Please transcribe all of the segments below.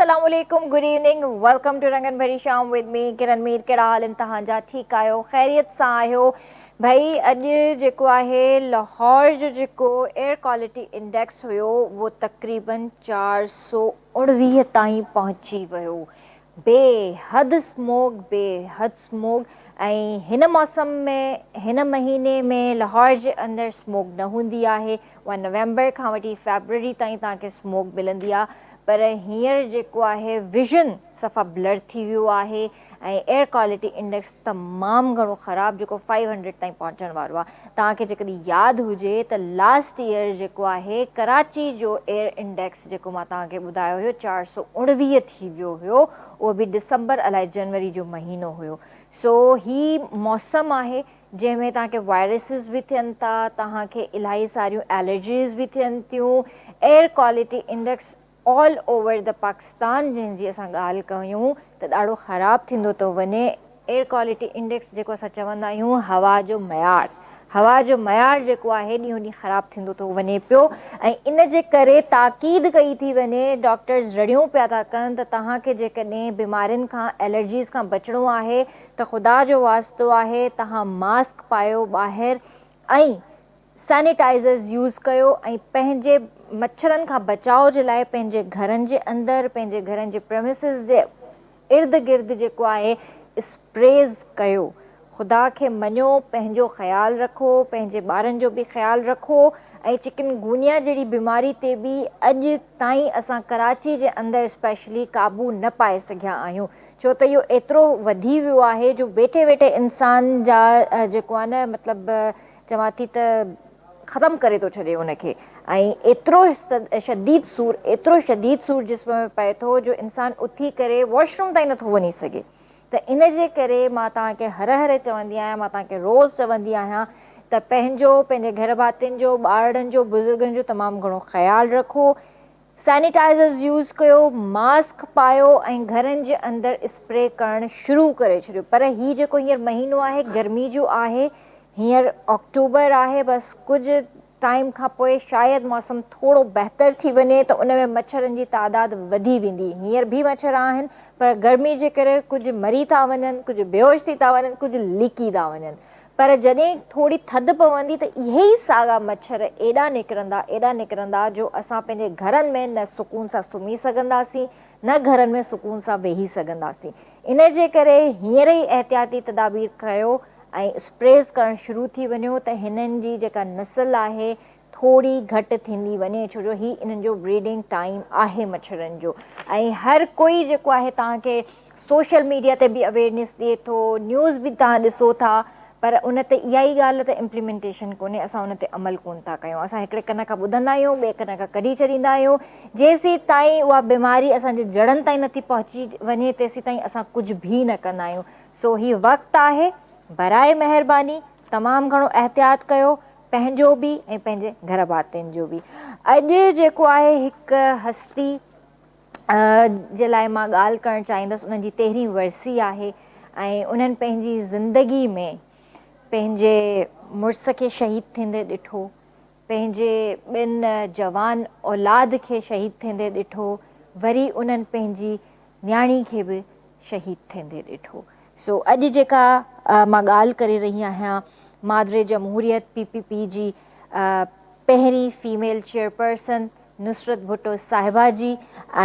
السلام عليڪم good evening welcome two رنگن ڀري شام ود مي ڪرن مير. ڪهڙا حال آهن توهان جا؟ ٺيڪ آهيو؟ خيريت سان آهيو؟ ڀئي اڄ جيڪو آهي لاهور جو جيڪو ايئر ڪوالٽي انڊيڪس هيو اهو تقريبن 419 تائين پهچي ويو. بي حد سموگ، بي حد سموگ. ۽ هن موسم ۾ هن مهيني ۾ لاهور جي اندر سموگ نه هوندي آهي. اها نومبر کان وٺي فيبروري تائين توهان کي سموگ ملندي آهي، پر هينئر جيڪو آهي ويزن صفا بلر ٿي ويو آهي ۽ ايئر ڪوالٽي انڊيڪس تمام گهڻو خراب جيڪو 500 تائين پهچڻ وارو آهي. توهان کي جيڪڏهن ياد هجي ته لاسٽ ايئر جيڪو آهي ڪراچي جو ايئر انڊيڪس جيڪو مان توهان کي ٻڌايو هيو 419 ٿي ويو هيو، اهو به ڊسمبر الائي جنوري جو مهينو هيو. سو هي موسم آهي جنهن ۾ توهان کي وائرسز به ٿين ٿا، توهان کي الاهي ساريون الرجيز به ٿين ٿيون. Air quality index all over the Pakistan جنهن جي اسان ڳالهه ڪيون ته ڏاڍو خراب ٿيندو ٿو وڃي. ايئر ڪوالٽي انڊيڪس جيڪو اسان چوندا آهيون هوا جو معيار، هوا جو معيار جيڪو آهي ڏينهون ڏينهن خراب ٿيندو ٿو وڃي پيو ۽ ان جي ڪري تاڪيد ڪئي ٿي وڃي، ڊاڪٽرز رڙيون پيا ٿا ڪن ته توهان کي جيڪڏهن بيمارين کان الرجيز کان بچڻو آهي ته خدا جو واسطو آهي توهان ماسڪ پايو ٻاهر ۽ سينيٽائزرز يوز ڪيو ۽ پنهنجي مڇرن کان بچاء جي لاء پنهنجي گهرن جي اندر پنهنجي گهرن جي پريمسز جي ارد گرد جيڪو آهي اسپريز ڪيو. خدا کي مڃو، پنهنجو خيال رکو، پنهنجي ٻارن جو به خيال رکو ۽ چڪن گونيا جهڙي بيماري تي به اڄ تائين اسان ڪراچي جي اندر اسپيشلي قابو نه پائي سگهيا آهيون، ڇو ته اهو ايترو وڌي ويو آهي جو ويٺي ويٺي انسان جا جيڪو آهي نه مطلب چوان ٿي ته ختم ڪري ٿو ڇڏي ان کي ۽ ايترو شديد سور، ايترو شديد سور جسم ۾ پئي ٿو جو انسان اٿي ڪري واش روم تائين نٿو وڃي سگهي. ته ان جي ڪري مان توهان کي هر هر چوندي آهيان، مان توهان کي روز چوندي آهيان ته پنهنجو، پنهنجي گهر ڀاتين جو، ٻارڙن جو، بزرگن جو تمام گهڻو خيال رکو، سينيٽائزرز يوز ڪيو، ماسڪ پايو ۽ گهرن جي اندر اسپري ڪرڻ شروع ڪري ڇڏيو. پر هي جيڪو هينئر مهينو آهي گرمي جو آهي، هينئر آڪٽوبر آهي، بس ڪجهه ٽائيم کان پوء شايد موسم ٿورو بهتر ٿي وڃي ته ان ۾ مڇرن جي تعداد وڌي ويندي. هينئر به مڇر آهن پر گرمي جي ڪري ڪجهه مري ٿا وڃن، ڪجهه بيهوش ٿي ٿا وڃن، ڪجهه لڪي ٿا وڃن. پر جڏهن ٿوري ٿڌ پوندي ته اهي ئي ساڳا مڇر ايڏا نڪرندا، ايڏا نڪرندا جو اسان پنهنجي گهرن ۾ نه سڪون سان سمهي سگهنداسين، نه گهرن ۾ سڪون سان ويهي سگهنداسين. ان جي ڪري هينئر ئي احتياطي تدابير ڪيو ۽ اسپريز ڪرڻ شروع ٿي وڃو ته هنن جي جيڪا نسل آهي ٿوري گهٽ ٿيندي وڃي، ڇو جو هي انهن جو بريڊنگ ٽائيم آهي مڇرن جو. ۽ هر ڪوئي جيڪو آهي توهان کي سوشل ميڊيا تي به اويرنيس ڏئي ٿو، نيوز به توهان ڏسو ٿا، پر ان تي اها ئي ڳالهه ته امپليمينٽيشن ڪونهي، اسان ان تي عمل ڪونه ٿا ڪيون. اسان هڪڙي ڪن کان ٻڌندا آهيون ٻئي ڪن کان ڪڍي ڇڏيندا آهيون. جيسين تائين اها بيماري اسان جي جڙن تائين نٿي پهچي وڃي تيسين تائين اسان ڪجهه به نه ڪندا آهيون. سو هي وقت آهي، براء مهرباني تمام گهڻو احتياط ڪيو، پنهنجو به ۽ پنهنجي گهر ڀاتين جو به. اڄ جيڪو آهي هڪ هستي جي لاء مان ڳالهه ڪرڻ چاهيندس، انهن جي تيرهين ورسي آهي ۽ انهن پنهنجي زندگي ۾ پنهنجي مڙس کي شهيد ٿيندي ڏٺو، پنهنجي ٻن جوان اولاد کي شهيد ٿيندي ڏٺو، وري انهن پنهنجي نياڻي کي به شهيد ٿيندي ڏٺو. سو اڄ جيڪا مان ڳالهه ڪري رهي آهيان مادر جمهوريت پي پي پي جي پهرين فيميل چيئرپرسن نصرت ڀٽو صاحبه جي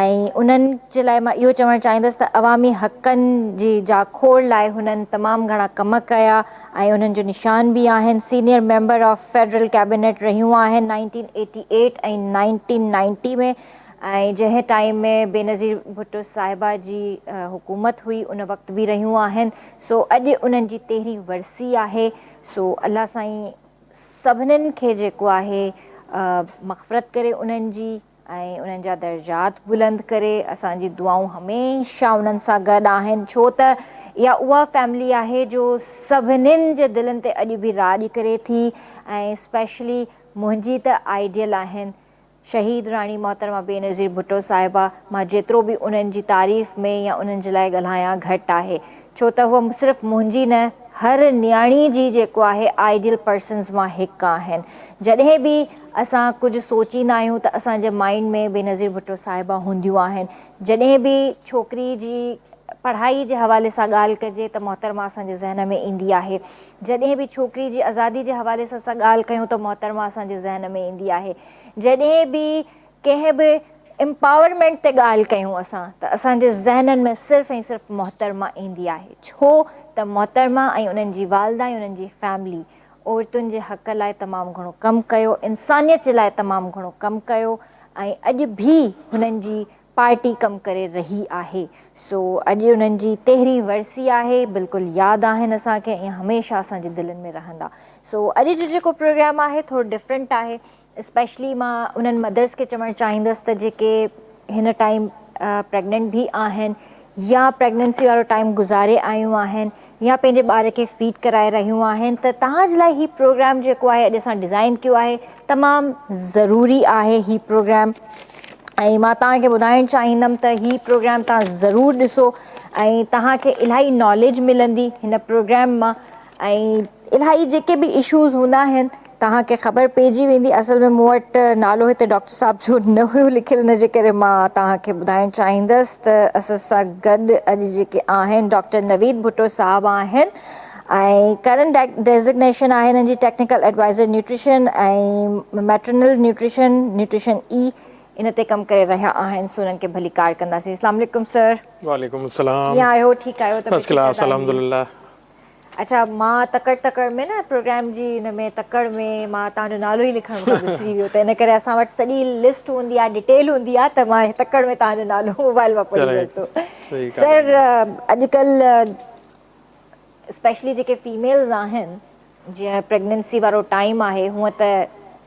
۽ انهن جي لاء مان اهو چوڻ چاهيندس ته عوامي حقن جي جاکوڙ لاء هنن تمام گهڻا ڪم ڪيا ۽ انهن جو نشان به آهن. Senior member of federal cabinet رهيون آهن 1988 ۽ 1990 ۾ ۽ جنهن ٽائيم ۾ بينظير ڀٽو صاحبه جي حڪومت هئي ان وقت به رهيون آهن. سو اڄ انهن جي تيرهين ورسي آهي. سو الله سائين سڀنين کي جيڪو آهي مغفرت ڪري انهن جي ۽ انهن جا درجات بلند ڪري. اسان جي دعائون هميشه انهن سان گڏ آهن، ڇو ته اها اها فيملي آهي جو سڀنين جي دلن تي اڄ به راڄ ڪري ٿي ۽ اسپيشلي منهنجي ته آئيڊيل آهن شهيد راڻي محترمه بينظير ڀٽو صاحبه. مان جيترو به انهن جي تعريف ۾ يا انهن جي لاء ڳالهايان گهٽ آهي. ڇو ته هوء صرف منهنجي نه هر نياڻي جي جيڪو آهي آئيڊيل پرسنز مان هڪ آهن. جڏهن به اسان ڪجهه سوچيندا آهيون ته اسان جي مائينڊ ۾ بينظير ڀٽو صاحبه هونديون آهن. جڏهن به ڇوڪري جي پڙهائي جي حوالي سان ڳالهه ڪجي ته محترمه اسان جي ذهن ۾ ايندي آهي. جڏهن به ڇوڪري جي آزادي جي حوالي سان اسان ڳالهه ڪيون ته محترمه اسان جي ذهن ۾ ايندي آهي. جڏهن به ڪنهن به امپاورمينٽ تي ڳالهه ڪيون اسان ته اسان جي ذهنن ۾ صرف ۽ صرف محترمه ايندي آهي ڇو ته محترمه ۽ انهن جي والده ۽ انهن جي فيملي عورتن جي حق لاء تمام گهڻو ڪم ڪيو انسانيت جي لاء تمام گهڻو ڪم ڪيو ۽ اڄ به هنن جي پارٽي ڪم ڪري رهي آهي سو اڄ انهن جي تيرهين ورسي آهي بلڪل ياد آهن اسان کي ۽ هميشه اسان جي دلين ۾ رهندا سو اڄ جو جيڪو پروگرام آهي ٿورو ڊفرنٽ آهي اسپيشلي مان انهن مدرس کي چوڻ چاهيندس ته جيڪي هن ٽائيم پريگننٽ به آهن يا پريگننسي وارو ٽائيم گذاري آيون آهن يا پنهنجي ٻار کي فيڊ ڪرائي رهيون آهن ته توهان جي لاء هي پروگرام جيڪو آهي اڄ اسان ڊزائين ڪيو آهي تمام ضروري آهي هي پروگرام ۽ مان توهان کي ٻڌائڻ چاهيندم ته هي پروگرام توهان ضرور ڏسو ۽ توهان کي الاهي ناليج ملندي هن پروگرام مان ۽ الاهي جيڪي به اشوز هوندا آهن توهان کي خبر پئجي ويندي اصل ۾ مون وٽ نالو هتي ڊاڪٽر صاحب جو نه هيو لکيل ان جي ڪري مان توهان کي ٻڌائڻ چاهيندس ته اسان سان گڏ اڄ جيڪي آهن ڊاڪٽر نويد ڀٽو صاحب آهن ۽ ڪرنٽ ڊيزگنيشن آهي هنن جي technical adviser nutrition ۽ maternal nutrition nutrition اي ان تي ڪم ڪري رهيا آهن سو انهن کي ڀليڪار ڪنداسين اسلام عليڪم سر. وعليڪم السلام. ڪيئن آهيو ٺيڪ آهيو طبيعت فرسٽ ڪلاس الحمدلله. اڇا مان تڪڙ تڪڙ ۾ نه پروگرام جي ان ۾ تڪڙ ۾ مان توهان جو نالو ئي لکڻ کان وسري ويو ته ان ڪري اسان وٽ سڄي لسٽ هوندي آهي ڊيٽيل هوندي آهي ته مان تڪڙ ۾ توهان جو نالو موبائل مان پڙهي ورتو سر اڄڪلهه اسپيشلي جيڪي فيميلز آهن جيئن پريگننسي وارو ٽائيم آهي هونء ته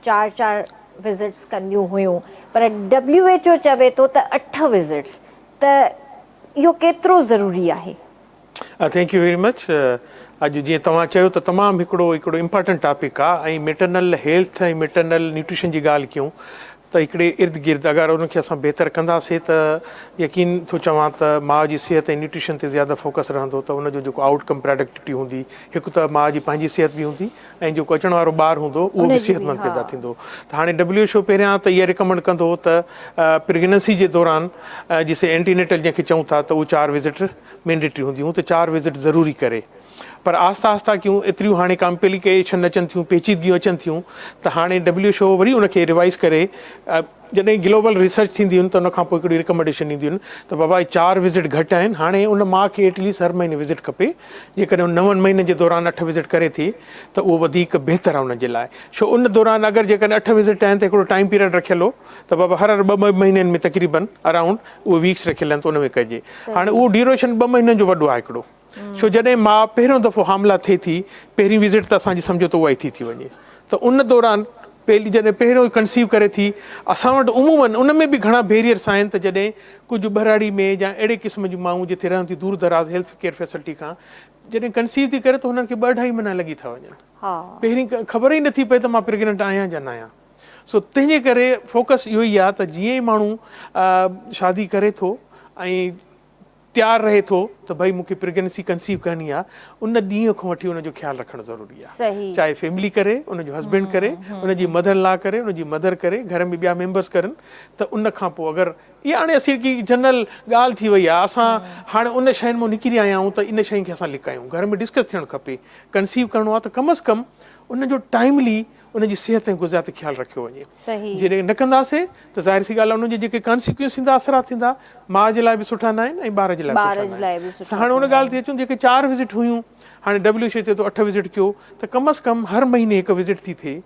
چار چار وزٽس ڪنديون هيون پر ڊبليو ايڇ او چوي ٿو ته اٺ وزٽس ته اهو ڪيترو ضروري آهي؟ Thank you very much اڄ جيئن توهان چيو ته تمام هڪڙو هڪڙو امپارٽنٽ ٽاپڪ آ ۽ ميٽرنل هيلٿ ۽ ميٽرنل نيوٽريشن جي ڳالهه ڪيون ته هڪڙي ارد گرد اگر ان کي اسان بهتر ڪنداسي ته يقين ٿو چوان ته ماء جي صحت ۽ نيوٽريشن تي زياده فوڪس رهندو ته ان جو جيڪو آئوٽ ڪم پراڊڪٽوٽي هوندي هڪ ته ماء جي پنهنجي صحت به هوندي ۽ جيڪو اچڻ وارو ٻار هوندو اهو به صحتمند پيدا ٿيندو ته هاڻي ڊبليو ايڇ او پهريان ته اها ريڪمنڊ ڪندو هو ته پريگننسي جي دوران جسي اينٽي نيٽل جنهن کي چئون ٿا ته اهو چار وزٽ مينڊيٽري هونديون هيون ته چار وزٽ ضروري ڪري پر آهسته آهسته ڪيون ايتريون هاڻي ڪامپليڪيشن اچن ٿيون پيچيدگيون اچن ٿيون ته هاڻي ڊبليو ايڇ او وري ان کي ريوائز ڪري جڏهن گلوبل ريسرچ ٿينديون آهن ته ان کان پوء هڪڙي ريڪمينڊيشن اينديون آهن ته بابا چار وزٽ گهٽ آهن هاڻي ان ماء کي ايٽليسٽ هر مهيني وزٽ کپي جيڪڏهن هو نون مهينن جي دوران اٺ وزٽ ڪري ٿي ته اهو وڌيڪ بهتر آهي ان جي لاء ڇو ان دوران اگر جيڪڏهن اٺ وزٽ آهن ته هڪڙو ٽائيم پيريڊ رکيل هو ته بابا هر هر ٻه ٻه مهينن ۾ تقريبن اراؤنڊ اهي ويڪس رکيل آهن ته ان ۾ ڪجي هاڻي اهو ڊيوريشن ٻه مهينن جو وڏو آهي هڪڙو ڇو جڏهن ماء پهريون دفعو حامله ٿئي ٿي پهرين وزٽ ته اسان جي سمجهو ته اها ئي ٿي ٿي وڃي ته ان دوران پهلي جڏهن پهريون ڪنسيو ڪري ٿي اسان وٽ عمومن ان ۾ به گهڻا بيريئرس آهن ته جڏهن ڪجهه ٻهراڙي ۾ يا اهڙي قسم جون مائون جتي رهن ٿيون دور دراز هيلٿ ڪيئر فيسلٽي کان جڏهن ڪنسيو ٿي ڪري ته هنن کي ٻه اڍائي مهينا لڳي ٿا وڃن پهرين خبر ئي نٿي پئي ته مان پريگننٽ آهيان يا نه آهيان سو تنهن جي ڪري فوڪس اهو ئي آهي ته جيئن ئي ماڻهو شادي ڪري ٿو ۽ تيار رهي ٿو ته ڀئي مون کي پريگننسي ڪنسيو ڪرڻي آهي ان ڏينهن کان وٺي ان جو خيال رکڻ ضروري آهي چاهي فيملي ڪري ان جو هسبينڊ ڪري ان جي مدر لا ڪري ان جي مدر ڪري گهر ۾ ٻيا ميمبرس ڪرن ته ان کان پوء اگر اها هاڻي اسين هڪ جنرل ڳالهه ٿي وئي آهي اسان هاڻي ان شين مان نڪري آيا آهيون ته ان شين کي اسان لڪايون گهر ۾ ڊسڪس ٿيڻ کپي ڪنسيو ڪرڻو آهي ته ڪم از ڪم ان جو ٽائملي ان جي صحت ۽ غذا تي خيال رکيو وڃي. جيڪڏهن نه ڪنداسين ته ظاهر سي ڳالهه آهي انهن جا جيڪي ڪانسيڪوئنس ٿيندا اثرات ٿيندا ماء جي لاء به سٺا نه آهن ۽ ٻار جي لاء به سٺا نه آهن. هاڻي ان ڳالهه تي اچون جيڪي چار وزٽ هيون هاڻي ڊبليو ايڇ او چئي ٿو اٺ وزٽ ڪيو ته ڪم از ڪم هر مهيني هڪ وزٽ ٿي ٿئي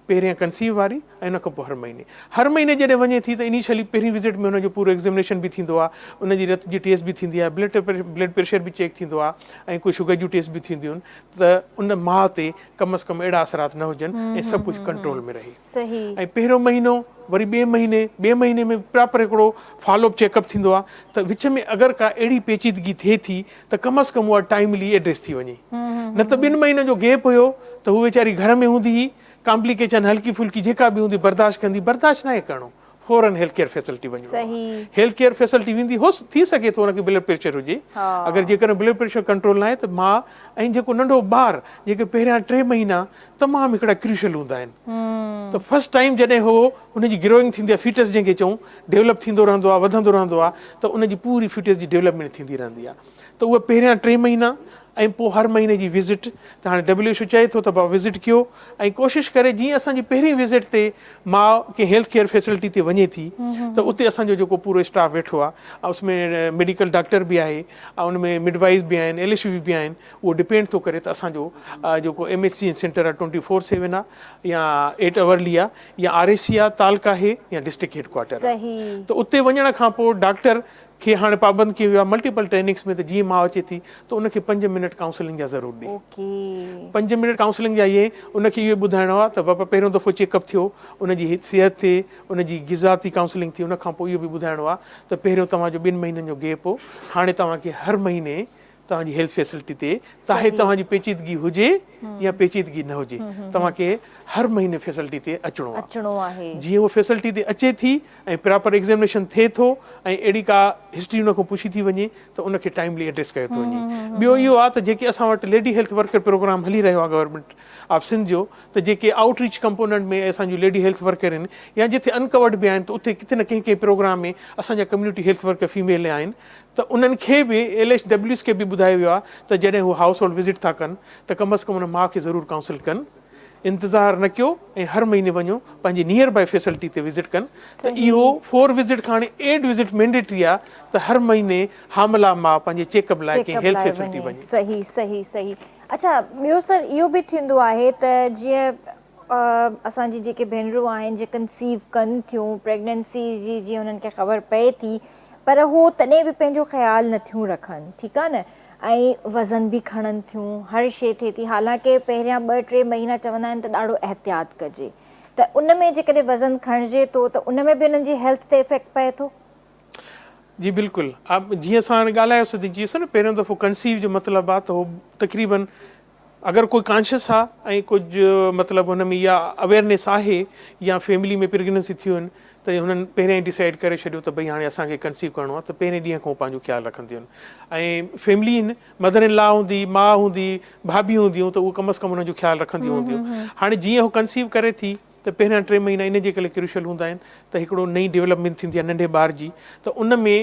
پهريان ڪنسيو واري ۽ ان کان پوء هر مهيني هر مهيني جڏهن وڃي ٿي ته انيشلي پهرين وزٽ ۾ ان جو پورو ايگزيمنيشن به ٿيندو آهي ان جي رت جي ٽيسٽ به ٿيندي آهي بلڊ پريشر به چيڪ ٿيندو آهي ۽ ڪجهه شگر جون ٽيسٽ به ٿينديون آهن ته ان ماء تي ڪم از ڪم اهڙا اثرات نه هجن ۽ سڀ ڪجهه ڪنٽرول ۾ رهي ۽ پهريون مهينو وري ٻئي مهيني ٻئي مهيني ۾ پراپر هڪڙو فالو اپ چيڪ اپ ٿيندو آهي ته وچ ۾ اگر ڪا اهڙي پيچيدگي ٿئي ٿي ته ڪم از ڪم اها ٽائملي ايڊريس ٿي وڃي نه ته ٻن مهينن جو گيپ هيو ته هو ويچاري گهر ۾ هوندي هئي ڪامپليڪيشن هلڪي ڦلڪي جيڪا به هوندي برداشت ڪندي برداشت ناهي ڪرڻو. فورن هيلٿ ڪيئر فيسلٽي وڃڻو آهي. هيلٿ ڪيئر فيسلٽي ويندي هو ٿي سگهي ٿو ان کي بلڊ پريشر هجي اگر جيڪڏهن بلڊ پريشر ڪنٽرول ناهي ته ماء ۽ جيڪو ننڍو ٻار جيڪي پهريان 3 مهينا تمام هڪڙا ڪريوشل هوندا آهن ته فرسٽ ٽائيم جڏهن هو ان جي گروئنگ ٿيندي آهي فيٽس جنهن کي چئون ڊيولپ ٿيندو رهندو آهي وڌندو رهندو آهي ته ان جي پوري فيٽس جي ڊيولپمينٽ ٿيندي رهندي آهي ته اهي پهريان 3 مهينا ۽ پوء هر مهيني جي وزٽ ته هاڻي ڊبليو ايڇ او چئي ٿو ته بابا وزٽ ڪيو ۽ ڪوشش ڪري جيئن اسان جي پهرين وزٽ تي ماء ڪنهن هيلٿ ڪيئر فيسلٽي تي وڃي ٿي ته اتي اسان جو جيڪو پورو اسٽاف ويٺو آهي اس ۾ ميڊيڪل ڊاڪٽر به آهي ۽ ان ۾ مڊوائز به آهن ايل ايڇ وي به آهن اهو ڊپينڊ ٿو ڪري ته اسان جو جيڪو ايم ايڇ سي سينٽر آهي 24/7 آهي يا 8 اورلي آهي يا آر ايس سي آهي تعلقه آهي يا ڊسٽرڪٽ هيڊ ڪوارٽر آهي ته اتي وڃڻ کان پوء ڊاڪٽر کي هاڻي پابند ڪيو ويو آهي ملٽيپل ٽريننگس ۾ ته جيئن ماء اچي ٿي ته ان کي 5 منٽ ڪائونسلنگ جا ضرور ڏي. 5 منٽ ڪائونسلنگ جا اهي ان کي اهو ٻڌائڻو آهي ته بابا پهريون دفعو چيڪ اپ ٿيو ان جي صحت ٿئي ان جي غذا تي ڪائونسلنگ ٿي ان کان پوء اهو به ٻڌائڻو آهي ته پهريون توهان جو 2 مهينن جو گيپ هو هاڻي توهان کي هر مهيني توهان جي هيلٿ فيسلٽي تي چاهي توهان جي پيچيدگي هجي يا پيچيدگي نه هجي توهان کي هر مهيني فيسلٽي تي اچڻو آهي جيئن هو فيسلٽي تي اچي ٿي ۽ پراپر ايگزيمنيشن ٿئي ٿو ۽ اهڙي ڪا هسٽري ان کان پڇي ٿي وڃي ته ان کي ٽائملي ايڊريس ڪيو ٿو وڃي. ٻيو اهو آهي ته جيڪي اسان وٽ ليڊي هيلٿ ورڪر پروگرام هلي رهيو آهي گورنمينٽ آف سنڌ جو ته جيڪي آئوٽ ريچ ڪمپوننٽ ۾ اسان جون ليڊي هيلٿ ورڪر آهن يا جتي ان ڪورڊ به آهن ته اتي ڪٿي نه ڪنهن ڪنهن پروگرام ۾ اسان جا ڪميونٽي هيلٿ ورڪر فيميل آهن ته انهن کي به ايل ايڇ ڊبليوز کي به ٻڌايو ويو آهي ته جڏهن هو هائوس هولڊ وزٽ ٿا ڪن ته ڪم از ڪم ان ماء کي ضرور ڪائونسل ڪن انتظار نه ڪيو ۽ هر مهيني وڃو پنهنجي نيئر باء فيسلٽي تي وزٽ ڪن ته اهو 4 وزٽ کان هاڻي 8 وزٽ مينڊيٽري آهي ته هر مهيني حامله ماء پنهنجي چيڪ اپ لاء ڪنهن هيلٿ فيسلٽي وڃي. صحيح صحيح صحيح اڇا ٻيو سر اهو به ٿيندو آهي ته جيئن اسان جي جيڪي ڀينرون آهن جي ڪنسيو ڪن ٿيون پريگننسي جي جيئن انهن کي خبر پئي ٿي پر هو تڏهن به پنهنجو خيال نٿيون رکن ٺيڪ آهي نه ۽ وزن به کڻن ٿيون هر شي ٿئي ٿي حالانڪه پهريان 2 3 مهينا چوندا آهن ته ڏاڍو احتياط ڪجي ته ان ۾ جيڪڏهن وزن کڻجي ٿو ته ان ۾ به انهن جي هيلٿ تي افيڪٽ پئي ٿو. جي بلڪل جيئن اسان هاڻي ڳالهايوسين ته جيئن نه پهريون دفعو ڪنسيو جو مطلب آهي ته هو تقريبن اگر ڪوئي ڪانشس آ ۽ ڪجهه مطلب هن ۾ اها اويئرنيس آهي يا فيملي ۾ پريگننسي ٿيون آهن ته هنن پهريان ئي ڊسائيڊ ڪري ڇڏيو ته ڀئي هاڻي اسان کي ڪنسيو ڪرڻو آ ته پهرين ڏينهن کان پنهنجو خيال رکنديون آهن ۽ فيملي آهن مدر ان لا هوندي ماء هوندي ڀاڀي هونديون ته اهو ڪم از ڪم هنن جو خيال رکنديون هونديون هاڻي جيئن هو ڪنسيو ڪري ٿي ته پهريان 3 مهينا ان جي ڪري ڪروشل هوندا آهن ته هڪڙو نئين ڊولپمينٽ ٿيندي آهي ننڍي ٻار جي ته ان ۾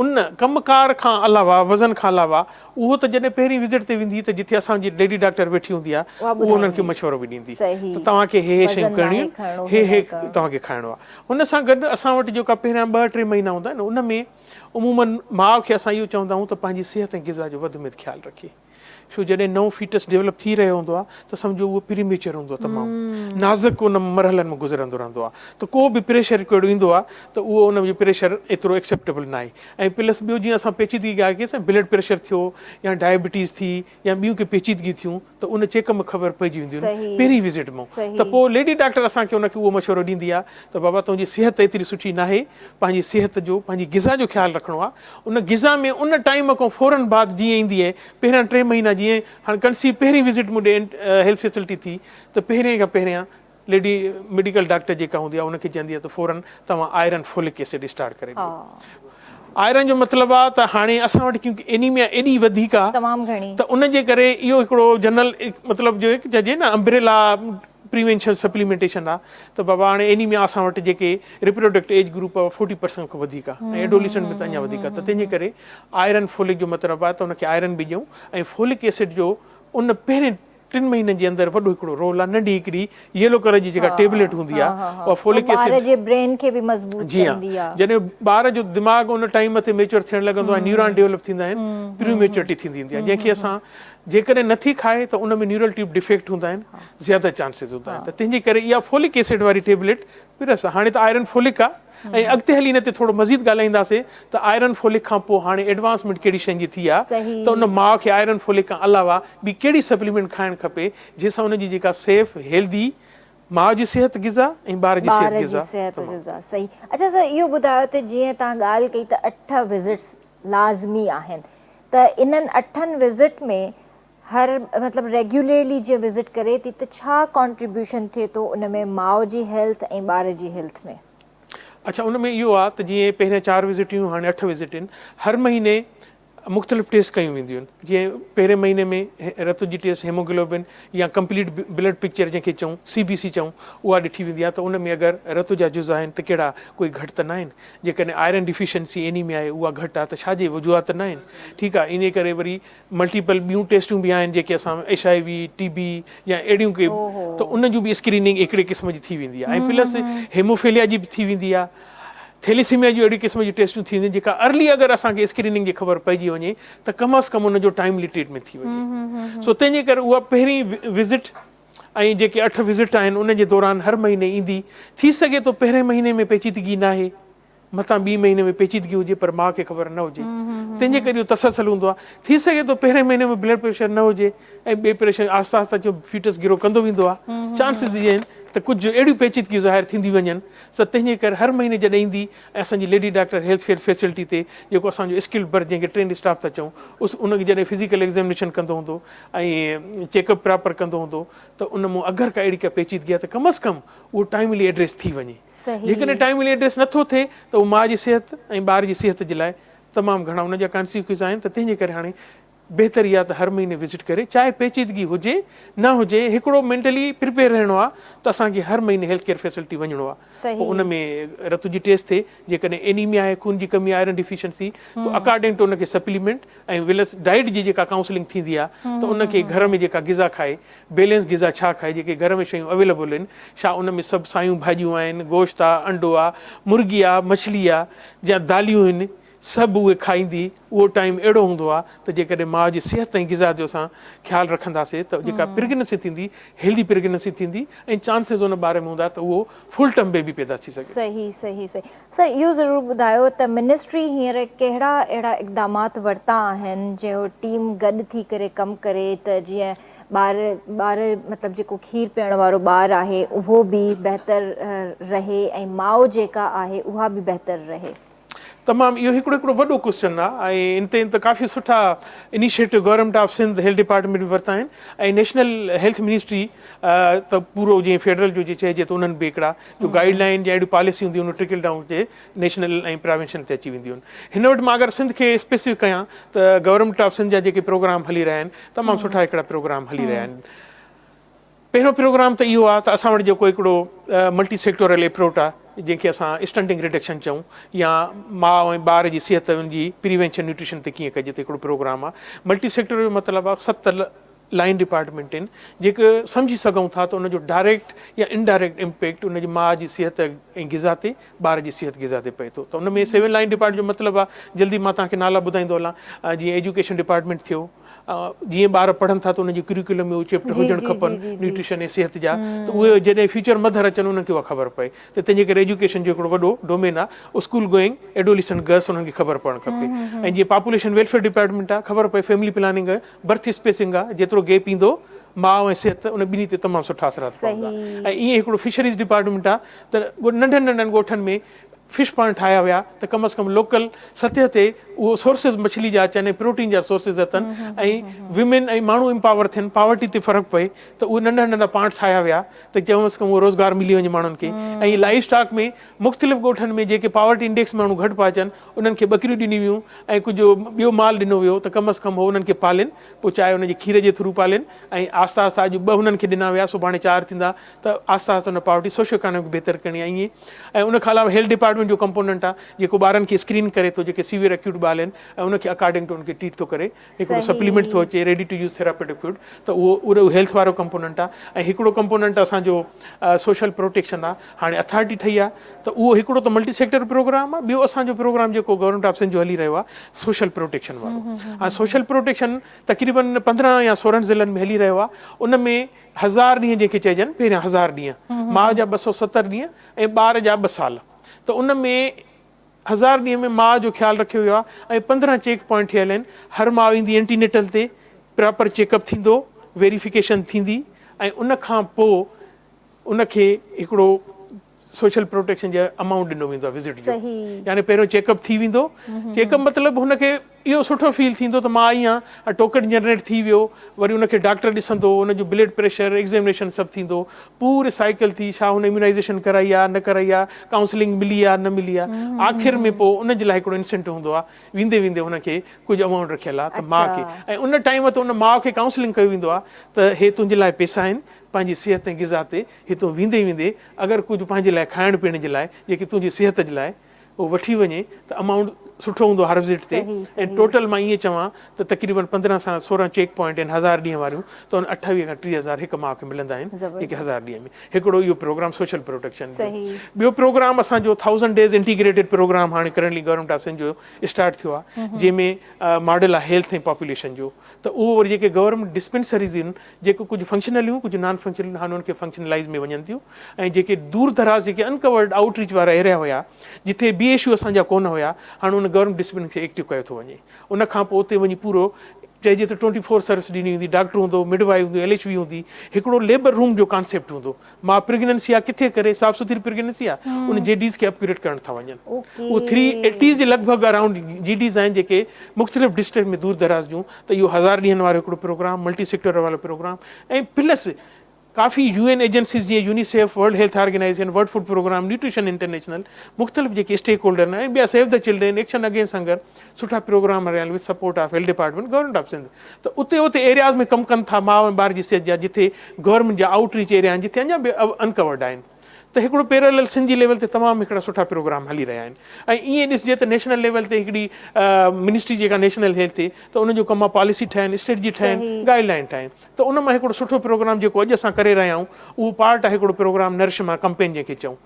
ان ڪم ڪار کان علاوه، وزن کان علاوه، اهو ته جڏهن پهرين وزٽ تي ويندي ته جتي اسان جي ليڊي ڊاڪٽر ويٺي هوندي آهي، اهو انهن کي مشورو به ڏيندي ته توهان کي هي هي شيون ڪرڻيون آهن، هي هي توهان کي کائڻو آهي. ان سان گڏ اسان وٽ جيڪا پهريان 2 3 مهينا هوندا آهن، ان ۾ عموماً ماء کي اسان اهو چوندا آهيون ته پنهنجي صحت ۽ غذا جو وڌ ۾ وڌ خيال رکي. ڇو جڏهن نئون فيٽس ڊيولپ ٿي رهيو هوندو آهي ته سمجهو اهو پري ميچر هوندو آهي تمام نازڪ ان مرحلن ۾ گذرندو رهندو آهي ته ڪو به پريشر هڪ اهڙو ايندو آهي ته اهو ان جو پريشر ايترو ايڪسيپٽيبل ناهي ۽ پلس ٻيو جيئن اسان پيچيدگي ڳالهه ڪئي سين بلڊ پريشر ٿيو يا ڊائبٽيز ٿي يا ٻيون ڪي پيچيدگي ٿيون ته ان چيڪ اپ ۾ خبر پئجي وينديون آهن پهرين وزٽ ۾ ته پوء ليڊي ڊاڪٽر اسان کي ان کي اهو مشورو ڏيندي آهي ته بابا تنهنجي صحت ايتري سٺي ناهي پنهنجي صحت جو پنهنجي غذا جو خيال رکڻو آهي ان غذا ۾ ان ٽائيم کان فورن بعد جيئن ايندي آهي پهريان 3 مهينا جيئن هاڻي ڪنسيو پهرين وزٽ مون ڏي هيلٿ فيسلٽي ٿي ته پهرين کان پهريان ليڊي ميڊيڪل ڊاڪٽر جيڪا هوندي آهي ان کي چوندي آهي ته فورن توهان آئرن فولڪ ايسڊ اسٽارٽ ڪري ڏيو آئرن جو مطلب آهي ته هاڻي اسان وٽ ڪيونڪه اينيميا ايڏي وڌيڪ آهي تمام گهڻي ته ان جي ڪري اهو هڪڙو جنرل مطلب جو هڪ چئجي نه امبريلا پريوينشن سپليمينٽيشن آ ته بابا هاڻي اينيميا اسان وٽ جيڪي ريپروڊڪٽ ايج گروپ آ 40% کان وڌيڪ آ ۽ ايڊوليسنٽ ۾ ته اڃا وڌيڪ آ ته تنهن جي ڪري آئرن فولڪ جو مطلب آ ته ان کي آئرن به ڏيون ۽ فولڪ ايسڊ جو ان پهرين 3 مهينن جي اندر وڏو هڪڙو رول آ ننڍي هڪڙي ييلو ڪلر جي جيڪا ٽيبليٽ هوندي آ اها فولڪ ايسڊ ٻار جي برين کي به مضبوط ڪندي آ. جي ها جڏهن ٻار جو دماغ ان ٽائيم تي ميچور ٿيڻ لڳندو آ نيوران ڊيولپ ٿيندا آهن پري ميچورٽي ٿيندي ايندي آ جنهن کي اسان جيڪڏهن نٿي کائي ته ان ۾ نيورل ٽيوب ڊفيڪٽ هوندا آهن زياده چانسز هوندا آهن ته تنهن جي ڪري اها فولڪ ايسڊ واري ٽيبليٽ پلس هاڻي ته آئرن فولڪ آهي ۽ اڳتي هلي ان تي ٿورو مزيد ڳالهائينداسين ته آئرن فولڪ کان پوء هاڻي ايڊوانسمينٽ ڪهڙي شين جي ٿي آهي ته ان ماء کي آئرن فولڪ کان علاوه ٻي ڪهڙي سپليمينٽ کائڻ کپي جنهن سان ان جي جيڪا سيف هيلدي ماء جي صحت غذا ۽ ٻار جي صحت غذا تمام صحيح اڇا سر اهو ٻڌايو ته جيئن توهان ڳالهه ڪئي ته 8 وزٽس لازمي آهن ته انهن 8 وزٽ ۾ هر مطلب ريگيولرلي جيئن وزٽ ڪري ٿي ته ڇا ڪانٽريبيوشن ٿئي ٿو ان ۾ ماء جي هيلٿ ۽ ٻار جي هيلٿ ۾؟ اڇا ان ۾ اهو آ ته جيئن پهريان چار وزٽ هيون هاڻي اٺ وزٽ آهن هر مهيني مختلف ٽيسٽ ڪيون وينديون آهن جيئن پهرين مهيني ۾ رت جي ٽيسٽ هيموگلوبن يا ڪمپليٽ بلڊ پڪچر جنهن کي چئون سي بي سي چئون اها ڏٺي ويندي آهي ته ان ۾ اگر رت جا جز آهن ته ڪهڙا ڪوئي گهٽ ته ناهن جيڪڏهن آئرن ڊيفيشنسي اينيميا آهي اها گهٽ آهي ته ڇا جي وجوهات ته ناهن ٺيڪ آهي انهي ڪري وري ملٽيپل ٻيون ٽيسٽون به آهن جيڪي اسان ايڇ I V, ٽي بي يا اهڙيون ڪي ته ان جون به اسڪريننگ هڪڙي قسم جي ٿي ويندي آهي ۽ پلس هيموفيليا جي به ٿي ويندي آهي ٿيليسيميا جون اهڙي قسم جون ٽيسٽون ٿينديون جيڪا ارلي اگر اسان کي اسڪريننگ جي خبر پئجي وڃي ته ڪم از ڪم ان جو ٽائملي ٽريٽمينٽ ٿي وڃي سو تنهن جي ڪري اها پهرين وزٽ ۽ جيڪي اٺ وزٽ آهن ان جي دوران هر مهيني ايندي ٿي سگهي ٿو پهرين مهيني ۾ پيچيدگي ناهي متان ٻي مهيني ۾ پيچيدگي هجي پر ماء کي خبر نه هجي تنهن جي ڪري اهو تسلسل هوندو آهي. ٿي سگهي ٿو پهرين مهيني ۾ بلڊ پريشر نه هجي ۽ ٻئي پريشر آهستي آهستي جو فيٽس گرو ڪندو ويندو آهي چانسز اهي آهن ته ڪجهه اهڙيون پيچيدگيون ظاهر ٿينديون وڃن سو تنهن جي ڪري هر مهيني جڏهن ايندي ۽ اسان جي lady doctor health care facility تي جيڪو اسان جو اسڪلڊ برٿ جنهن کي ٽرينڊ اسٽاف ٿا چئون اس ان کي جڏهن فزيڪل ايگزامينيشن ڪندو هوندو ۽ چيڪ اپ پراپر ڪندو هوندو ته ان مون اگر ڪا اهڙي ڪا پيچيدگي آهي ته ڪم از ڪم اهو ٽائملي ايڊريس ٿي وڃي. جيڪڏهن ٽائملي ايڊريس نٿو ٿئي ته اهو ماء جي صحت ۽ ٻار جي صحت جي لاء تمام گهڻا ان جا ڪانسيڪوئنس آهن ته تنهن جي ڪري هاڻي بهتر اها ته هر مهيني وزٽ ڪري چاهي پيچيدگي هجي نه هجي هڪڙو مينٽلي پريپيئر رهڻو آهي ته اسان کي هر مهيني هيلٿ ڪيئر فيسلٽي وڃڻو آهي پوء ان ۾ رت جي ٽيسٽ ٿئي جيڪڏهن اينيميا آهي خون جي ڪمي آئرن ڊيفيشنسي ته اڪارڊنگ ٽو ان کي سپليمينٽ ۽ ولس ڊائيٽ جي جيڪا ڪائونسلنگ ٿيندي آهي ته ان کي گهر ۾ جيڪا غذا کائي بيلنس غذا ڇا کائي جيڪي گهر ۾ شيون اويليبل آهن ڇا ان ۾ سڀ سايون ڀاڄيون آهن گوشت آ انڊو آ مرغي آ مڇلي آ يا داليون آهن سڀ اهي کائيندي اهو ٽائيم اهڙو هوندو آ ته جيڪڏهن ماء جي صحت ۽ غذا جو اسان خيال رکنداسي ته جيڪا پريگننسي ٿيندي هيلدي پريگننسي ٿيندي ۽ چانسز ان باري ۾ هوندا ته اهو فل ٽرم بيبي پيدا ٿي سگهي ٿو. صحيح صحيح صحيح سر اهو ضرور ٻڌايو ته منسٽري هينئر ڪهڙا اهڙا اقدامات ورتا آهن جنهن جو ٽيم گڏ ٿي ڪري ڪم ڪري ته جيئن ٻار ٻار مطلب جيڪو کير پيئڻ وارو ٻار آهي اهو به بهتر رهي ۽ ماء جيڪا آهي اها به بهتر رهي. تمام اهو هڪڙو هڪڙو وڏو ڪوسچن آ ۽ ان تي ته ڪافي سٺا initiative government of Sindh health department به ورتا آهن ۽ نيشنل هيلٿ منسٽري ته پورو جيئن فيڊرل جو جيئن چئجي ته انهن به هڪڙا جو گائيڊ لائين جا اهڙيون پاليسيون هونديون آهن ٽرڪل ڊائون تي نيشنل ۽ پراونشل تي اچي وينديون آهن هن وٽ مان اگر سنڌ کي اسپيسفڪ ڪيان ته گورنمينٽ آف سنڌ جا جيڪي پروگرام هلي رهيا آهن تمام سٺا هڪڙا پروگرام هلي رهيا آهن پهريون پروگرام ته اهو آهي ته اسان وٽ جيڪو هڪڙو ملٽي سيڪٽورل اپروٽ آهي جنهن کي اسان اسٽنٽنگ ريڊڪشن چئون يا ماء ۽ ٻار جي صحت ان جي پريوينشن نيوٽريشن تي ڪيئن ڪجي ته هڪڙو پروگرام آهي ملٽي سيڪٽر جو مطلب آهي ست لائين ڊپارٽمينٽ آهن جيڪي سمجهي سگهون ٿا ته ان جو ڊائريڪٽ يا انڊائريڪٽ امپيڪٽ ان جي ماء جي صحت ۽ غذا تي ٻار جي صحت غذا تي پئي ٿو ته ان ۾ سيون لائين ڊپارٽمينٽ جو مطلب آهي جلدي مان توهان کي نالا ٻڌائيندو هلان جيئن ايجوڪيشن ڊپارٽمينٽ ٿيو جيئن ٻار پڙهن ٿا ته انهن جي ڪريڪولم ۾ اهي چيپٽر هجڻ کپن نيوٽريشن ۽ صحت جا ته اهي جڏهن فيوچر مڌر اچن انهن کي اها خبر پئي ته تنهن جي ڪري ايجوڪيشن جو هڪڙو وڏو ڊومين آهي اسڪول گوئنگ ايڊوليسنٽ گرلس انهن کي خبر پوڻ کپي ۽ جيئن پاپوليشن ويلفيئر ڊپارٽمينٽ آهي خبر پئي فيملي پلاننگ برٿ اسپيسنگ آ جيترو گيپ ايندو ماء ۽ صحت ان ٻنهي تي تمام سٺا اثرات پوندا ۽ ائين هڪڙو فشريز ڊپارٽمينٽ آ ته ننڍن ننڍن ڳوٺن ۾ فش پانڊ ٺاهيا ويا ته ڪم از ڪم لوڪل سطح تي اهو سورسز مڇلي جا اچن ۽ پروٽين جا سورسز اچن ۽ ويمن ۽ ماڻهو امپاور ٿين پاورٽي تي فرق پئي ته اهي ننڍا ننڍا پانڊ ٺاهيا ويا ته ڪم از ڪم اهو روزگار ملي وڃي ماڻهن کي ۽ لائيو اسٽاڪ ۾ مختلف ڳوٺن ۾ جيڪي پاورٽي انڊيڪس ماڻهو گهٽ پيا اچن انهن کي ٻڪريون ڏنيون ويون ۽ ڪجهه ٻيو مال ڏنو ويو ته ڪم از ڪم هو انهن کي پالين پوء چاهي ان جي کير جي ٿرو پالين ۽ آهستي آهستي اڄ ٻه هنن کي ڏنا ويا سڀاڻي چار ٿيندا ته آهستي آهستي ان پاورٽي سوشو اڪانامڪ بهتر ڪرڻي آهي ائين ۽ ان کان علاوه هيلٿ ڊپارٽمينٽ جو ڪمپوننٽ آهي جيڪو ٻارن کي اسڪرين ڪري ٿو جيڪي سيويئر اڪيوٽ ٻال آهن ۽ ان کي اڪارڊنگ ٽو ان کي ٽريٽ ٿو ڪري هڪڙو سپليمينٽ ٿو اچي ready to use therapeutic food ته اهو اهو هيلٿ وارو ڪمپوننٽ آهي ۽ هڪڙو ڪمپوننٽ اسان جو سوشل پروٽيڪشن آهي هاڻي اٿارٽي ٺهي آهي ته اهو هڪڙو ته ملٽي سيڪٽر پروگرام آهي ٻيو اسان جو پروگرام جيڪو گورنمينٽ آف سنڌ جو هلي رهيو آهي سوشل پروٽيڪشن وارو هاڻي سوشل پروٽيڪشن تقريبن 15 يا 16 ضلعن ۾ هلي رهيو آهي ان ۾ هزار ڏينهن جنهن کي چئجن پهريان هزار ڏينهن ماء جا 270 ڏينهن ۽ ٻار جا 2 سال ته ان ۾ هزار ڏينهن ۾ ماء جو خيال رکيو ويو آهي ۽ 15 چيڪ پوائنٽ ٺهيل آهن، هر ماء ايندي اينٽي نيٽل تي پراپر چيڪ اپ ٿيندو، ويريفڪيشن ٿيندي ۽ ان کان پوء ان کي هڪڙو سوشل پروٽيڪشن جي امائونٽ ڏنو ويندو آهي وزٽ جو يعني پهريون چيڪ اپ ٿي ويندو، چيڪ اپ مطلب هن کي اهو سٺو فيل ٿيندو ته مان آئي آهيان ٽوڪن جنريٽ ٿي ويو وري ان کي ڊاڪٽر ڏسندو ان جو بلڊ پريشر ايگزيمنيشن سڀ ٿيندو پوري سائيڪل ٿي ڇا هن اميونائيزيشن ڪرائي آ نه ڪرائي آ ڪائونسلنگ ملي آ نه ملي آ آخر ۾ پوء ان جي لاء هڪڙو انسينٽو هوندو آ ويندي ويندي هن کي ڪجهه امائونٽ رکيل آ ته ماء کي ۽ ان ٽائيم تي ان ماء کي ڪائونسلنگ ڪيو ويندو آ ته هي تنهنجي لاء پيسا آهن پنهنجي صحت ۽ غذا تي هي تون ويندي ويندي اگر ڪجهه پنهنجي لاء کائڻ پيئڻ جي لاء جيڪي تنهنجي صحت جي لاء اهو وٺي وڃي ته امائونٽ سٺو هوندو هر وزٽ تي ۽ ٽوٽل مان ائين چوان ته تقريبن 15 سان 16 چيڪ پوائنٽ آهن هزار ڏينهن واريون ته ان 28 کان 30 هزار هڪ ماء کي ملندا آهن جيڪي هزار ڏينهن ۾ هڪڙو اهو پروگرام سوشل پروٽيڪشن جو ٻيو پروگرام اسان جو ٿائوزنڊ ڊيز انٽيگريٽيڊ پروگرام هاڻي ڪرنٽلي گورنمينٽ آف سنڌ جو اسٽارٽ ٿيو آهي جنهن ۾ ماڊل آهي هيلٿ ۽ پاپوليشن جو ته اهو وري جيڪي گورنمينٽ ڊسپينسريز آهن جيڪو ڪجهه فنڪشنل هيون ڪجهه نان فنڪشنل هاڻي انهن کي فنڪشنلائز ۾ وڃن ٿيون ۽ جيڪي دور دراز جيڪي ان ڪورڊ آئوٽ ريچ وارا ايريا هيا جتي بي ايش يو اسان جا ڪونه هيا هاڻي ان گورنمينٽ ڊسپينسري کي ايڪٽو ڪيو ٿو وڃي ان کان پوء اتي وڃي پورو چئجي ته ٽوئنٽي فور سروس ڏني ويندي ڊاڪٽر هوندو مڊ وائيف هوندي ايل ايڇ وي هوندي هڪڙو ليبر روم جو ڪانسيپٽ هوندو ماء پريگننسي آ ڪٿي ڪري صاف سٿري پريگننسي آ ان جي ڊيز کي اپگريڊ ڪرڻ ٿا وڃن اهو ٿري ايٽيز جي لڳ ڀڳ اراونڊ جي ڊيز آهن جيڪي مختلف ڊسٽرڪٽ ۾ دور دراز جون ته اهو هزار ڏينهن وارو هڪڙو پروگرام ملٽي سيڪٽر وارو پروگرام ۽ پلس ڪافي يو اين ايجنسيز جيئن UNICEF world health organization world food programme nutrition international مختلف جيڪي اسٽيڪ هولڊر آهن ۽ ٻيا save the children action against hunger سٺا پروگرام هليا آهن with support of health department government of Sindh ته اتي اتي ايرياز ۾ ڪم ڪن ٿا ماء ۽ ٻار جي صحت جا جتي گورنمينٽ جا آئوٽ ريچ ايريا آهن جتي اڃا به ان ڪورڊ آهن ته هڪڙو پيرالل سنڌ جي ليول تي تمام هڪڙا سٺا پروگرام هلي رهيا آهن ۽ ائين ڏسجي ته نيشنل ليول تي هڪڙي منسٽري جيڪا نيشنل هيلٿ تي ته ان جو ڪم آهي پاليسي ٺاهن اسٽريٽجي ٺاهن گائيڊ لائين ٺاهن ته ان مان هڪڙو سٺو پروگرام جيڪو اڄ اسان ڪري رهيا آهيون اهو پارٽ آهي هڪڙو پروگرام نرش مان ڪمپين جنهن کي چئون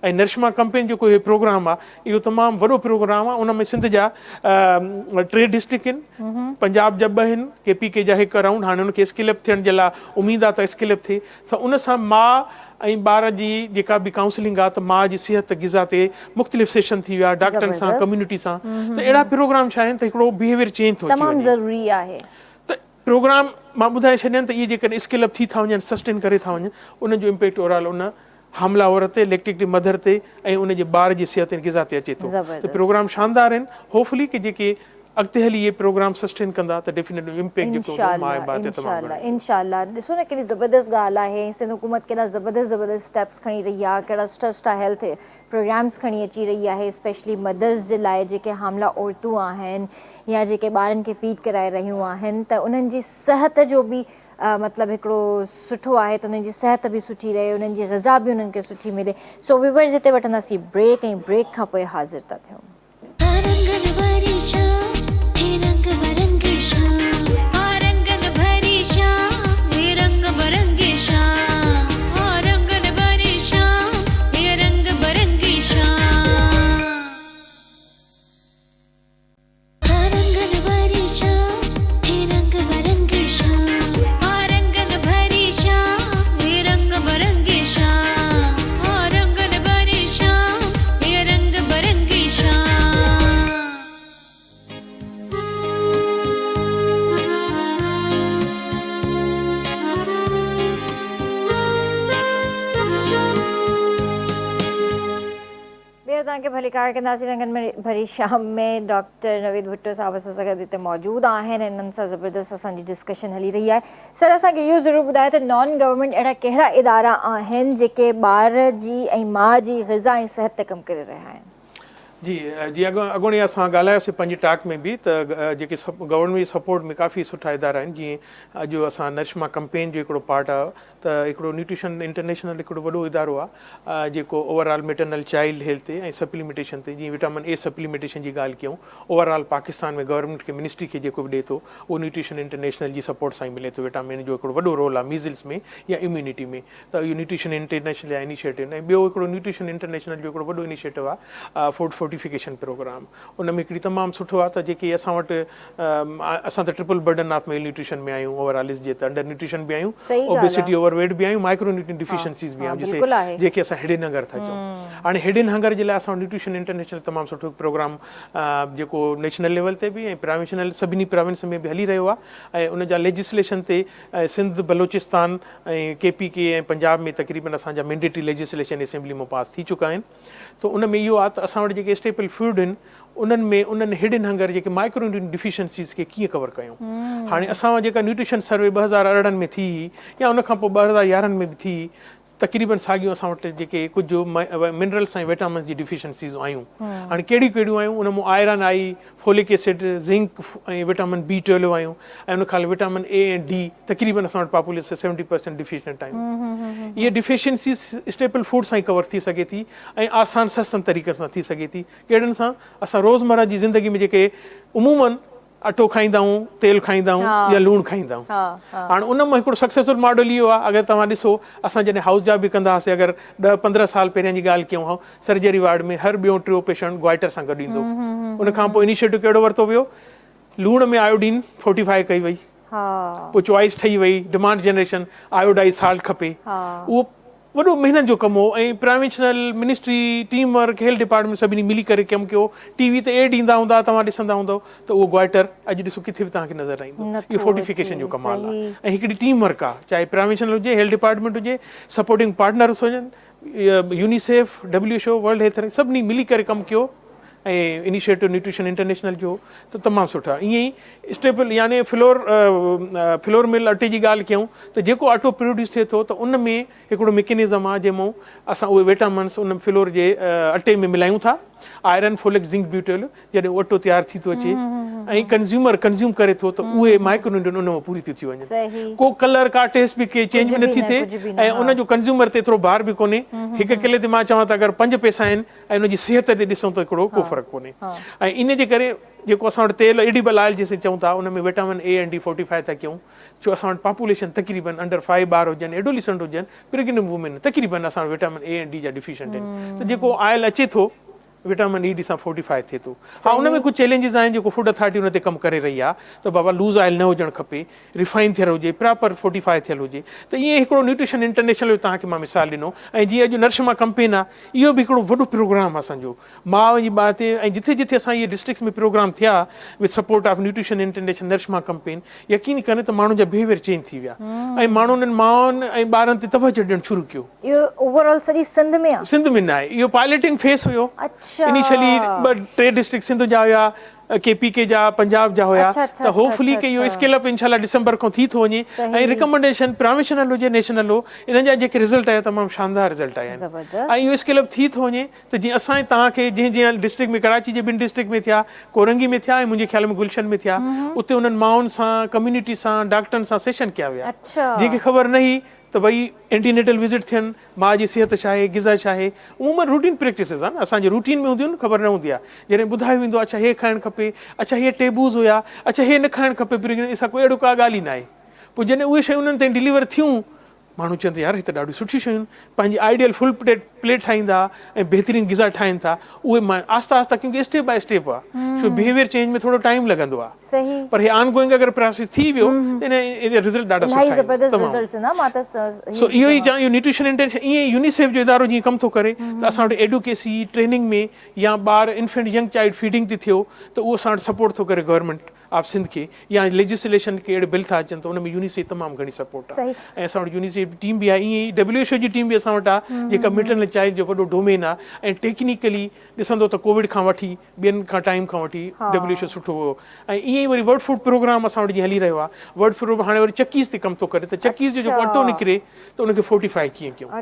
۽ نرشما ڪمپين جيڪو هي پروگرام آ اهو تمام وڏو پروگرام آ ان ۾ سنڌ جا ٽي ڊسٽرڪٽ آهن پنجاب جا ٻه آهن ڪي پي ڪي جا هڪ اراونڊ هاڻي ان کي اسڪيل اپ ٿيڻ جي لاء اميد آ ته اسڪيل اپ ٿئي سو ان سان ماء ۽ ٻار جي جيڪا به ڪائونسلنگ آ ته ماء جي صحت غذا تي مختلف سيشن ٿي ويا ڊاڪٽرن سان ڪميونٽي سان ته اهڙا پروگرام ڇا آهن ته هڪڙو بيهيويئر چينج ٿو اچي تمام ضروري آهي ته پروگرام مان ٻڌائي ڇڏيان ته اهي جيڪڏهن اسڪيل اپ ٿي ٿا وڃن سسٽين ڪري ٿا وڃن ان جو امپيڪٽ اوور آل ان حامله عورت تي، ليڪٽيڪٽي مڌر تي ۽ ان جي ٻار جي صحت ۽ غذا تي اچي ٿو ته پروگرام شاندار آهن هوپفلي ڪي جيڪي اڳتي هلي اهي پروگرام سسٽين ڪندا ته ڊيفينيٽلي امپيڪٽ جيڪو هوندو ماء ۽ ٻار تي تمام گهڻو ايندو. انشاء الله ڏسو نه ڪيڏي زبردست ڳالهه آهي ۽ سنڌ حڪومت ڪيڏا زبردست زبردست اسٽيپس کڻي رهي آهي ڪهڙا سٺا سٺا هيلٿ پروگرامس کڻي اچي رهي آهي اسپيشلي مدرس جي لاء جيڪي حامله عورتون آهن يا جيڪي ٻارن کي فيڊ ڪرائي رهيون آهن ته انهن جي صحت جو به مطلب هڪڙو سٺو آهي ته انهن جي صحت به سٺي رهي انهن جي غذا به انهن کي سٺي ملي سو ويورز هتي وٺنداسين بريڪ ۽ بريڪ کان پوء حاضر ٿا ٿيون. رنگن ڀري شام هي رنگ برنگي شام. ها رنگن ڀري شام هي رنگ برنگي شام. ها رنگن ڀري شام هي رنگ برنگي شام. ٻيهر توهان کي ڀليڪار ڪنداسين رنگن ۾ ڀري شام ۾ ڊاڪٽر نويد ڀٽو صاحب اسان سان گڏ هتي موجود آهن انهن سان زبردست اسان جي ڊسڪشن هلي رهي آهي سر اسان کي اهو ضرور ٻڌايو ته نان گورنمينٽ اهڙا ڪهڙا ادارا آهن جيڪي ٻار جي ۽ ماء جي غذا ۽ صحت تي ڪم ڪري رهيا آهن. جي جي اڳوڻي اسان ڳالهايوسين پنهنجي ٽاڪ ۾ به ته جيڪي گورنمينٽ جي سپورٽ ۾ ڪافي سٺا ادارا آهن جيئن اڄ اسان نرشما ڪمپين جو هڪڙو پارٽ آهي ته هڪڙو نيوٽريشن انٽرنيشنل هڪڙو وڏو ادارو آ جيڪو over all maternal child health تي ۽ سپليمينٽيشن تي جيئن وٽامن اي سپليمينٽيشن جي ڳالهه ڪيون اوور آل پاڪستان ۾ گورنمينٽ کي منسٽري کي جيڪو به ڏي ٿو اهو نيوٽريشن انٽرنيشنل جي سپورٽ سان ئي ملي ٿو وٽامن اي جو هڪڙو وڏو رول آ ميزلس ۾ يا اميونٽي ۾ ته اهو نيوٽريشن انٽرنيشنل جا انيشيٽو آهن ۽ ٻيو هڪڙو نيوٽريشن انٽرنيشنل جو هڪڙو وڏو انيشيٽو آ فوڊ فورٽيفڪيشن پروگرام ان ۾ هڪڙي تمام سٺو آ ته جيڪي اسان وٽ اسان ته triple burden of malnutrition ۾ آهيون اوور آل ڏسجي ته انڊر نيوٽريشن به آهيون اوبيسٽي اوور ويٽ به آهيون مائڪرو نيوٽرين ڊيفيشنسيز به آهيون جسي جنهن کي اسان هيڊن هنگر ٿا چئون هاڻي هيڊن هنگر جي لاء اسان وٽ نيوٽريشن انٽرنيشنل تمام سٺو هڪ پروگرام جيڪو نيشنل ليول تي به ۽ پراونشنل سڀني پراونس ۾ به هلي رهيو آهي ۽ ان جا ليجسليشن تي سنڌ بلوچستان ۽ ڪي پي ڪي ۽ پنجاب ۾ تقريبن اسان جا مينڊيٽري ليجسليشن اسيمبلي مان پاس ٿي چڪا آهن ته ان ۾ اهو آهي ته اسان وٽ جيڪي اسٽيپل فوڊ آهن انهن ۾ انهن هڊن هنگر جيڪي مائڪرو نيوٽرين ڊفيشنسيز کي ڪيئن ڪور ڪيون. هاڻي اسان وٽ جيڪا نيوٽريشن سروي 2018 ۾ ٿي هئي يا ان کان پوء 2011 ۾ به ٿي هئي تقريبن ساڳيون اسان وٽ جيڪي ڪجهه منرلس ۽ وٽامنس جي ڊفيشنسيز آيون. هاڻي ڪهڙيون ڪهڙيون آيون ان مان آئرن آئي، folic acid, zinc ۽ vitamin B 12 آيون ۽ ان کان وٽامن اي ۽ ڊي تقريبن اسان وٽ پاپوليشن 70% ڊفيشنٽ آيون. اهي ڊفيشنسيز اسٽيپل فوڊ سان ئي ڪور ٿي سگهي ٿي ۽ آسان سستن طريقن سان ٿي سگهي ٿي. ڪهڙن سان؟ اسان روزمره جي زندگي ۾ جيڪي عموماً اٽو کائيندا آهيون، تيل کائيندا آهيون يا لوڻ کائيندا آهيون. هاڻ ان مان هڪڙو سڪسيسفل ماڊل اهو آهي اگر توهان ڏسو اسان جڏهن هائوس جاب به ڪندا هئاسين اگر ڏهه 15 سال پهريان جي ڳالهه ڪيون ها سرجري وارڊ ۾ هر ٻيون ٽيون پيشنٽ گوائٽر سان گڏ ايندو هو. ان کان پوء انيشيٽو ڪهڙو ورتو ويو لوڻ ۾ آيوڊين فورٽيفائي ڪئي وئي. پوء چوائس ٺهي وئي ڊمانڊ جنريشن آيوڊائز سالٽ کپي اهو وڏو محنت جو ڪم هو ۽ provincial ministry team work health department سڀني ملي ڪري ڪم ڪيو ٽي وي تي ايڊ ايندا هوندا توهان ڏسندا هوندؤ ته اهو گوائٽر اڄ ڏسو ڪٿي به توهان کي نظر نه ايندو اهو فورٽيفڪيشن جو ڪمال آهي ۽ هڪڙي ٽيم ورڪ آهي چاهي پراوينشنل هجي هيلٿ ڊپارٽمينٽ هجي سپورٽنگ پارٽنرس هجن UNICEF W H O world health سڀني ملي ڪري ڪم ڪيو ۽ انيشيٽو نيوٽريشن انٽرنيشنل جو ته تمام سٺا ائين ئي اسٽيپل يعني فلور فلور مل اٽي جي ڳالهه ڪيون ته جيڪو اٽو پروڊيوس ٿئي ٿو ته ان ۾ هڪڙو ميڪنزم آهي جنهن مان اسان اهي ويٽامنس ان فلور جي اٽي ۾ ملايون ٿا آئرن فولڪ زنڪ بيوٽيل جڏهن اهو اٽو تيار ٿي ٿو اچي ۽ ڪنزيومر ڪنزيوم ڪري ٿو ته اهي مائڪرو نيوٽرين ان مان پوري ٿيون ٿي وڃن ڪو ڪلر ڪا ٽيسٽ به ڪي چينج به نٿي ٿئي ۽ ان جو ڪنزيومر تي ايترو بار به ڪونهي هڪ ڪلي تي مان چوان ته اگر 5 پئسا آهن ۽ ان جي صحت تي ڏسون ته هڪڙو ڪو فرق ڪونهي ۽ ان جي ڪري جيڪو اسان وٽ تيل ايڊيبل آئل جنهن چئون ٿا ان ۾ وٽامن اي ۽ ڊي فورٽيفائي ٿا ڪيون ڇو اسان وٽ پاپوليشن تقريبن انڊر 5 ٻار هجن ايڊوليسنٽ هجن پريگننٽ وومين تقريبن اسان وٽ وٽامن اي ۽ ڊي جا ڊيفيشنٽ آهن ته جيڪو آئل اچي ٿو وٽامن اي ڊي سان فورٽيفائي ٿئي ٿو ها ان ۾ ڪجهه چئلينجز آهن جيڪو فوڊ اٿارٽي ان تي ڪم ڪري رهي آهي ته بابا لوز آئل نه هجڻ کپي ريفائن ٿيل هجي پراپر فورٽيفائي ٿيل هجي ته ائين هڪڙو نيوٽريشن انٽرنيشنل جو توهان کي مان مثال ڏنو ۽ جيئن اڄ نرشما ڪمپين آهي اهو به هڪڙو وڏو پروگرام آهي اسان جو ماء جي ٻار تي ۽ جٿي جٿي اسان اهي ڊسٽرڪٽس ۾ پروگرام ٿيا with support of nutrition international Narishma campaign يقين ڪرين ته ماڻهن جا بهيويئر چينج ٿي ويا ۽ ماڻهن انهن مائن ۽ ٻارن تي توجه ڏيڻ شروع ڪيو. اهو اوور آل سڄي سنڌ ۾ آ؟ سنڌ ۾ ناهي اهو پائليٽنگ فيس هيو انيشلي ٻه ٽي ڊسٽرڪٽ سنڌ جا هيا ڪي پي ڪي جا پنجاب جا هيا ته هوپ فلي ڪي اهو اسڪيل اپ انشاء الله ڊسمبر کان ٿي ٿو وڃي ۽ ريڪمنڊيشن پراويشنل هجي نيشنل هو انهن جا جيڪي رزلٽ آيا تمام شاندار رزلٽ آيا آهن ۽ اهو اسڪيل اپ ٿي ٿو وڃي ته جيئن اسان ۽ توهان کي جنهن جنهن ڊسٽرڪٽ ۾ ڪراچي جي ٻن ڊسٽرڪٽ ۾ ٿيا ڪورنگي ۾ ٿيا ۽ منهنجي خيال ۾ گلشن ۾ ٿيا اتي انهن مائن سان ڪميونٽي سان ڊاڪٽرن سان سيشن ڪيا ويا جنهن کي خبر نه هئي ته ڀئي اينٽي نيٽل وزٽ ٿين، ماء جي صحت ڇا آهي، غذا ڇا آهي، عموماً روٽين پريڪٽسز آهن، اسان جي روٽين ۾ هونديون آهن، خبر نه هوندي آهي، جڏهن ٻڌايو ويندو آهي اڇا هي کائڻ کپي، اڇا هي ٽيبوز هيا، اڇا هي نه کائڻ کپي پريگننٽ سان ڪو اهڙو ڪا ڳالهه ئي ناهي، پوء جڏهن اهي شيون انهن تائين ڊليور ٿيون، ماڻهو چون ته يار هي ته ڏاڍيون سٺيون شيون آهن، پنهنجي آئيڊيل فل پليٽ پليٽ ٺاهيندا ۽ بهترين غذا ٺاهين ٿا، اهي آهسته آهسته ڪيونڪه اسٽيپ باء اسٽيپ آهي، ڇو بهيويئر چينج ۾ ٿورو ٽائيم لڳندو آهي. صحيح. پر هي آن گوئنگ اگر پراسيس ٿي ويو ته ان رزلٽ ڏاڍا سٺا الاهي ايندا زبردست تمام رزلٽس ايندا مان ته سو اهو ئي چاهيان اهو نيوٽريشن انٽرنيشنل ائين ئي يونيسيف جو ادارو جيئن ڪم ٿو ڪري ته اسان وٽ ايڊوڪيسي ٽريننگ ۾ يا ٻار انفينٽ ينگ چائلڊ فيڊنگ تي ٿيو ته اهو اسان وٽ سپورٽ ٿو ڪري گورنمينٽ آف سنڌ کي يا ليجسليشن کي اهڙي بل ٿا اچن ته ان ۾ يونيسيف تمام گهڻي سپورٽ آهي ۽ اسان وٽ يونيسيف جي ٽيم به آهي ائين ئي ڊبليو ايڇ او جي ٽيم به اسان وٽ آهي جيڪا ميٽرنل چائلڊ جو وڏو ڊومين آهي ۽ ٽيڪنيڪلي ڏسندو ته ڪووڊ کان وٺي ٻين کان ٽائيم کان وٺي ڊبليو ايڇ او سٺو هيو ۽ ائين ئي وري ورلڊ فوڊ پروگرام اسان وٽ جيئن هلي رهيو آهي ورلڊ فوڊ پروگرام هاڻي وري چڪيز تي ڪم ٿو ڪري ته چڪيز جو جيڪو اٽو نڪري ته ان کي فورٽيفائي ڪيئن ڪيون